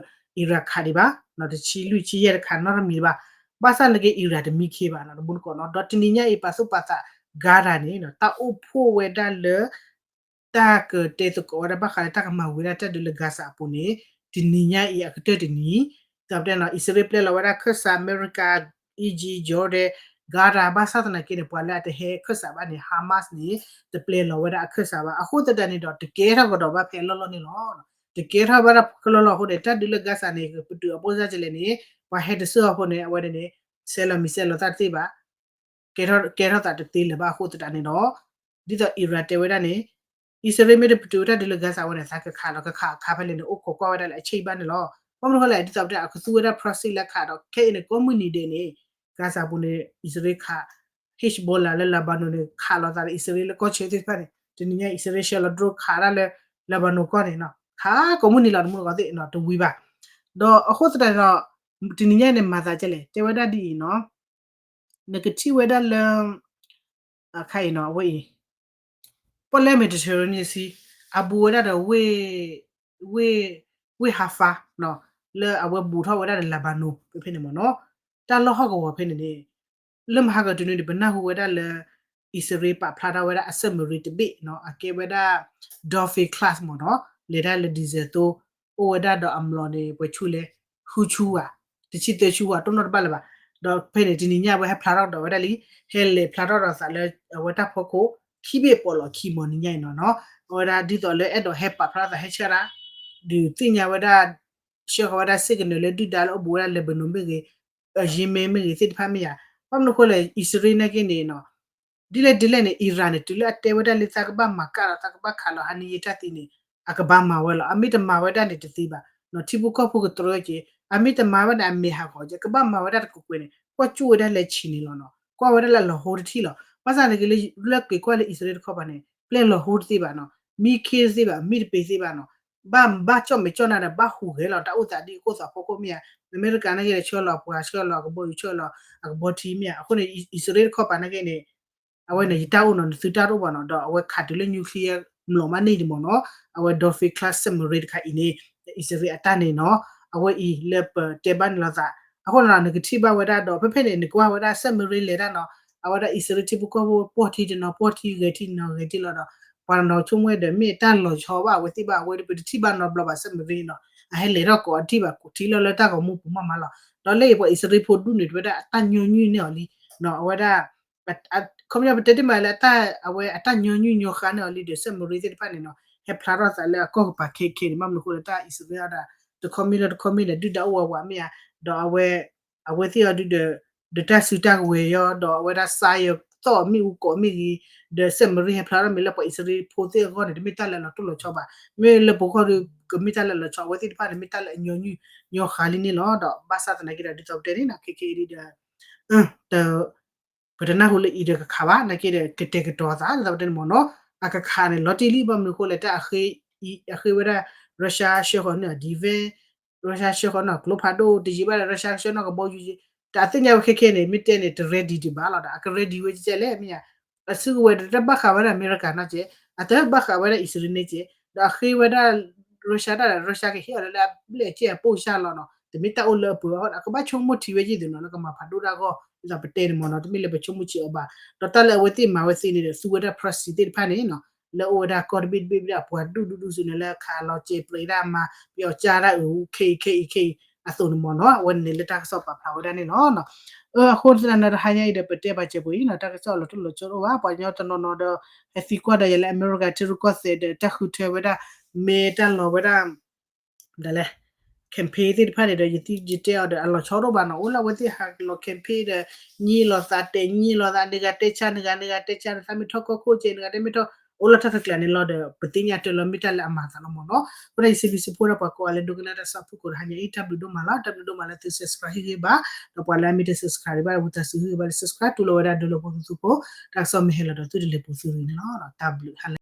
Iran ခးဒံးဘၣ်, တဆံလွံၢ် ဆံယဲၢ်တခးနီတမံၤဘၣ်. ဘၣ်ဆၣ်နာ်က့ Iran တမံခ့ဘၣ်နီၤ တမူတကိးနီၤ. ဒီးတနံၤညါအံၤ ပာ်သူၣ်ပာ်သး Gaza န့ၣ် တၢ်အိၣ်ဖှိၣ်ဝဲဒၣ်လၢ တၢ်ကတဲသကိးဝဲဒၣ်ဘၣ်ဃးလၢတၢ်ကမၤဝံၤဝဲဒၣ်တၢ်ဒုးလၢ Gaza အပူၤန့ၣ် တနံၤညါအံၤအကတၢၢ်တနံၤ, ဒ်သိးပတဲနီၤ အံၣ်စရ့လးပျဲလီၤဝဲဒၣ်ခၢၣ်စး အမဲရကၤ, Egypt, Jordan, Gaza ဘၣ်ဆၣ်သနာ်က့န့ၣ် ပှၤလၢအတဟဲခၢၣ်စးဘၣ်န့ၣ် Hamas န့ၣ် တပျဲလီၤဝဲဒၣ်အခၢၣ်စးဘၣ်. အဃိသတးန့ၣ်ဒီး တကဲထီၣ်ကဒီးဘၣ်ဖဲအလီၢ်လီၢ်န့ၣ်လီၤ. တကဲထီၣ်ဘၣ်တၢ်ဖဲလီၢ်လီၢ်အဃိန့ၣ် တၢ်ဒုးလၢ Gaza န့ၣ် ပတုာ်အပိၢ်စၢ်ကလဲၣ်န့ၣ် ပှၤဟဲတစၢၢ်အီၤအဃိန့ၣ် အဝဲဒၣ်န့ၣ် ဆဲးလီၤမံၤဆဲးလီၤသၣ်တသ့ဘၣ် ကဲထီၣ်သးတသ့လၢၤဘၣ်အဃိသတးန့ၣ်ဒီး ဒ်သိး Iran တဲဝဲဒၣ်န့ၣ် အံၣ်စရ့လးမ့ၢ်တပတုာ်တၢ်ဒုးလၢ Gaza ဝဲန့ၣ် သးကခးဒီးကခးအခါဖဲလဲၣ်န့ၣ် အိၣ်ခိးကွၢ်ဝဲဒၣ်လၢအဆံးဘၣ်န့ၣ်လီၤ. ဘၣ်မနုၤဃိလဲၣ် ဒ်သိးပတဲအကသူဝဲဒၣ် proxy လၢခးဒီး ခဲအံၤန့ၣ် ကိးမုၢ်နံၤဒဲးန့ၣ် Gaza ပူၤန့ၣ် အံၣ်စရ့လးခး Hezbollah လၢ Lebanon န့ၣ် ခးလိာ်သးဒီးအံၣ်စရ့လးလၢကီၢ်ဆၢသ့ၣ်တဖၣ်န့ၣ် တနံၤညါအံၣ်စရ့လးဆှၢလီၤ drone ခးဒၣ်လၢ Lebanon ကီၢ်န့ၣ် ခးကိးမုၢ်နံၤလီၤ တမူတကိးသ့ၣ် တဝံၤဘၣ်. ဒီးအဃိသတးဒီး တနံၤညါန့ၣ် မၤသးဒ်လဲၣ် တဲဝဲဒၣ်ဒ်အံၤနီၤ နကထံၣ်ဝဲဒၣ်လၢ အခါအံၤနီၤ အဝဲအံၤ ပီၣ်လဲၣ် Mediterranean Sea အဘူးဝဲဒၣ်ဒီး ဝ့ၢ် ဝ့ၢ် ဝ့ၢ် Rafah နီၤ လၢအဝဲဘူးထီၣ်ဝဲဒၣ်ဒီး Lebanon ဖဲဖဲန့ၣ်မ့ၢ်နီၤ တၢ်လီၢ်ဟီၣ်ကဝီၤဖဲန့ၣ်န့ၣ် လၢမဟါကတုၤန့ၣ် ပနၢ်ဟူဝဲဒၣ်လၢ အံၣ်စရ့လးပာ်ဖျါထီၣ်ဝဲဒၣ်အ submarine တဘ့ၣ်နီၤ အကဲဝဲဒၣ် Dolphin class မ့ၢ်နီၤ လဲၤဒၣ်လၢ diesel သိ အိၣ်ဝဲဒၣ်ဒီးအမျိာ်န့ၣ် ပှဲၤဆူလဲၣ် ဃုဆူဧါ တဆံသၢဆူဧါ တိၢ်နီၣ်တဘၣ်လၢၤဘၣ်. ဒီးဖဲန့ၣ် တနံၤညါဝဲဟဲဖျါထီၣ်ကဒီးဝဲဒၣ်လံ ဟဲလဲၤဖျါထီၣ်ဒီးသးလၢ အဝဲတၢ်ဖီခိၣ် ခံဘ့ၣ်ပိာ်လီၤခံမ့ၢ်နံၤညါအံၤနီၤနီၤ အဝဲဒၣ်ဒ်သိးလၢအဲၣ်ဒိးဟဲပာ်ဖျါထီၣ်သးဟဲဆှၢဒၣ် ဒုးသ့ၣ်ညါဝဲဒၣ် ဆှၢဃီၤဝဲဒၣ် signal လၢဒုၣ်ဒါလၢအိၣ်ဘူးဝဲဒၣ် Lebanon မ့ၢ်ဂ့ၤ Yemen မ့ၢ်ဂ့ၤသ့ၣ်တဖၣ်မ့ၢ်ဧါ. ဘၣ်မနုၤအဃိလဲၣ် အံၣ်စရ့လးနာ်က့န့ၣ်နီၤ ဒ်လဲၣ်ဒ်လဲၣ်န့ၣ် Iran န့ၣ် တုၤလၢအတဲဝဲဒၣ်လၢသးကဘၣ်မၤကၣ်ဒီးသးကဘၣ်ခးလီၤဟါန့ၢ်ယတၢ်သံန့ၣ် အကဘၣ်မၤဝဲလီၤ. အမ့ၢ်တမၤဝဲဒၣ်န့ၣ်တသ့ဘၣ်နီၤ ထံဖိကီၢ်ဖိကတြီက့ၤ အမ့ၢ်တမၤဝဲန့ၣ် အမဲာ်ဟးဂီၤက့ၤ ကဘၣ်မၤဝဲဒၣ်တကွ့ၢ်ကွ့ၢ်န့ၣ် ကွၢ်ကၠူၣ်ဝဲဒၣ်လၢဆံးန့ၣ်လီၤနီၤ ကွၢ်ဝဲဒၣ်လၢလီၤဟိတထံၣ်လီၤ. ဘၣ်ဆၣ်န့ၣ်က့ၤလၢ လၢက့ၤကွၢ်လၢအံၣ်စရ့လးတခီပၤန့ၣ် ပျဲလီၤဟိတသ့ဘၣ်နီၤ မံခ့တသ့ဘၣ် မံတပ့ၤသ့ဘၣ်နီၤ ဘၣ်ဘၣ်ကၠီၣ်မဲာ်ကၠီၣ်နါဒီး ဘၣ်ဟူးဂဲၤလီၤ တၢ်အိၣ်သးဒ်အခိၣ်သးဖီခိၣ်မ့ၢ်ဧါ. အမဲရကၤနာ်က့ဒီး ဆှၢလီၤအပှၤ ဆှၢလီၤအကဘီယူၤ ဆှၢလီၤအကဘီထံမ့ၢ်ဧါ. အဃိန့ၣ် အံၣ်စရ့လးတခီပၤနာ်က့န့ၣ် အဝဲန့ၣ် ယတၢ်အိၣ်နီၤ နသုတၢ်တအိၣ်ဘၣ်နီၤ ဒီးအဝဲခးတုၤလၢ nuclear မျိာ်မးန့ၢ်ဒံးမ့ၢ်နီၤ အဝဲ Dolphin class submarine တခါအံၤန့ၣ် အံၣ်စရ့လးအတၢ်န့ၣ်နီၤ အဝဲအံၤလၢပတဲဘၣ်န့ၣ်လီၤသး အဃိနီၤ နကထံၣ်ဘၣ်ဝဲဒၣ်ဒီး ဖဲဖဲန့ၣ် နကွၢ်ဝဲဒၣ် submarine လဲၤတၢ်နီၤ အဝဲဒၣ်အံၣ်စရ့လးထံဖိကီၢ်ဖိ ပီၢ်ထံတနီၤ ပီၢ်ထံဂဲၤထံနီၤ ဂဲၤထံလီၤဒီး ပှၤနီၤဆိကမိၣ်ဝဲဒီးမ့ၢ်တၢ်လီၤဆီဘၣ် အဝဲသ့ၣ်ဘၣ် အဝဲပတထံၣ်ဘၣ်နီတဘျီဘၣ် submarine နီၤ အဟဲလဲၤထီၣ်ကိးအထံၣ်ဘၣ် ထံၣ်လီၤလၢတၢ်ဂီၤမူပူၤမးမးလီၤ. ဒီးလၢအံၤပှၤအံၣ်စရ့လးဖိဒူၣ်န့ၣ် တဝဲဒၣ်အတၢ်ညီနုၢ်န့ၢ်အီၤလံနီၤ အဝဲဒၣ် ခီပညီပတဲတ့ၢ်မးလၢ အဝဲအတၢ်ညီနုၢ်ညီဃါန့ၢ်အီၤလံဒီး submarine သ့ၣ်တဖၣ်န့ၣ်နီၤ ဟဲဖျါထီၣ်သးလၢအကီၢ်ကပၤခဲခဲန့ၣ် ဘၣ်မနုၤအဃိလၢတၢ်အံၣ်စရ့လးဒီး တခီမ့ၢ်လၢတခီမ့ၢ်ဒီး ဒုၣ်ဒါအိၣ်ဝးဝးမ့ၢ်ဧါ ဒီးအဝဲ အဝဲသ့ၣ်အီၤဒုးဒီး ဒီးတၢ်စုတၢ်ကဝဲၤယီၤ ဒီးအဝဲဒၣ်စါယီၤသီၣ်မ့ၣ်အူကိးမ့ၢ်ဂ့ၤ ဒီး submarine ဟဲဖျါထီၣ်မ့ၢ်လၢပှၤအံၣ်စရ့လးဖိသ့ၣ်အဂီၢ်န့ၣ် တမ့ၢ်တၢ်လၢအလီၤတိၢ်လီၤဆီဘၣ် မ့ၢ်လၢပဂီၢ်ဒီး ကမ့ၢ်တၢ်လၢအလီၤဆီ အဝဲသ့ၣ်တဖၣ်န့ၣ် မ့ၢ်တၢ်လၢအညီနုၢ်ညီဃါလံန့ၣ်လီၤ. ဒီးဘၣ်ဆၣ်သနာ်က့ဒီး ဒ်သိးပတဲန့ၣ်နီၤ ခဲခဲအံၤဒီး ပတနၢ်ဟူလၢအံၤဒီးကခးဘၣ် နာ်က့ဒီး ကတဲာ်ကတီၤသး ဒ်သိးပတဲန့ၣ်မ့ၢ်နီၤ အကခးန့ၣ် လီၤတံၢ်လံ ဘၣ်မနုၤအဃိလဲၣ် တၢ်အဃ့ဝဲဒၣ် Russia ဆှၢဃီၤန့ၢ်အီၤ defense Russia ဆှၢဃီၤန့ၢ်အီၤ ကျိဖးဒိၣ် တယံာ်ဘၣ်ဒီး Russia ဆှၢန့ၢ်ကဘီယူၤ တၢ်သ့ၣ်ညါဝဲခဲခဲန့ၣ် မ့ၢ်တဲန့ၣ် တ ready ဒံးဘၣ်လီၤဒီး အက ready ဝဲကဲလဲၣ် မ့ၢ်ဧါ အစုကဝဲၤတဘၣ်ဃးဝဲဒၣ်အမဲရကၤနီတကဲး အတဘၣ်ဃးဝဲဒၣ်အံၣ်စရ့လးန့ၣ် ကဲး ဒီးအဃ့ဝဲဒၣ် Russia တၢ်ဒီး Russia ကဟ့ၣ်အီၤလၢလၢအဘျဲၣ်အကဲအပိၢ်ကစၢ်လီၤနီၤ တမ့ၢ်တၢ်အိၣ်လၢအပှဲၤဘၣ်အဃိဒီး အကဘၣ်ဆိကမိၣ်ထံဝဲယံာ်သ့ၣ်နီၤ လၢကမၤဖးဒိၣ်တၢ်အဂီၢ် ဒ်သိးပတဲန့ၣ်မ့ၢ်နီၤ တမ့ၢ်လၢပဆိကမိၣ်ဆံးအီၤဘၣ် ဒီးတၢ်လၢအဝဲသ့ၣ်မၤဝဲသ့န့ၣ်ဒီး သူဝဲဒၣ် proxy သ့ၣ်တဖၣ်န့ၣ်နီၤ လၢအိၣ်ဝဲဒၣ်ကီၢ်တဘ့ၣ်တဘ့ၣ်ဘၣ်ဒီး အပှၤဒူၣ်ဒူၣ်ဒူၣ်စုန့ၣ် လၢခးလီၤစဲးပြဲးတၢ်မၤ ပယီၤကၢ်တၢ်အုး ခဲအံၤ ခဲအံၤ ခဲအံၤအသိးန့ၣ်မ့ၢ်နီၤ အဝဲန့ၣ်လၢတၢ်ကစီၣ်ပာ်ဖျါဝဲဒၣ်န့ၣ်လီၤ. အဃိသတးန့ၣ် တဟါညါအံၤဒီး ပတဲဘၣ်စဲးပှဲၤအံၤနီၤ တၢ်ကစီၣ်အလီၤတိၢ်လီၤဆီတအိၣ်ဘၣ် ပှၤကညီတနီၤနီၤဒီး ဟဲသံကွၢ်ဒီးယၤလၢအမဲရကၤထံရူၢ်ကီၢ်သဲးဒီး တၢ်ဃုထၢဝဲဒၣ် မ့ၢ်တၢ်လီၤဝဲဒၣ် ဒ်လဲၣ် campaign သ့ၣ်တဖၣ်န့ၣ်ဒီး ယသံယတဲအီၤဒီး အလီၤဆီတအိၣ်ဘၣ်နီၤ အိၣ်လၢအဝဲသ့ၣ်ဟးလီၤ campaign ဒီး ညံလီၤသးတဲာ်ညံလီၤသး နဂၤတဲဆါ နဂၤ နဂၤတဲဆါ နသးမ့ၢ်ထီၣ်ကီၢ်ခိၣ်ကဲ နဂၤတဲမ့ၢ်ထီၣ် အိၣ်လၢတၢ်တကျးန့ၣ်လီၤဒီး ပသ့ၣ်ညါတၢ်လီၤမ့ၢ်တၢ်လၢအမၤသးလီၤမ့ၢ်နီၤ အဃိဒီးယစံးဘျုးစံးဖှိၣ်ဒၣ်ပှၤကိးဂၤလၢဒိကနၣ်တၢ်ကစီၣ်ဖုၣ်ကိာ်တဟါညါအံၤ တၢ်ဘျုးဒိၣ်မးလီၤ တၢ်ဘျုးဒိၣ်မးလၢသု subscribe ဟ့ၣ်ဂံၢ်ဘါ ဒီးပှၤလၢအမ့ၢ်တ subscribe ဘၣ် ဝံသးစူၤဟ့ၣ်ဂံၢ်ဘါလၢ subscribe တူၢ်လိာ်ဝဲဒၣ်ဒုးလိာ်ဖိသုသုဖိ တၢ်ကစီၣ်မ့ၢ်ဟဲလီၤဒီးသုတလဲၤပူၤသုဂ့ၤန့ၣ်လီၤ တၢ်ဘျုးဟါလၢ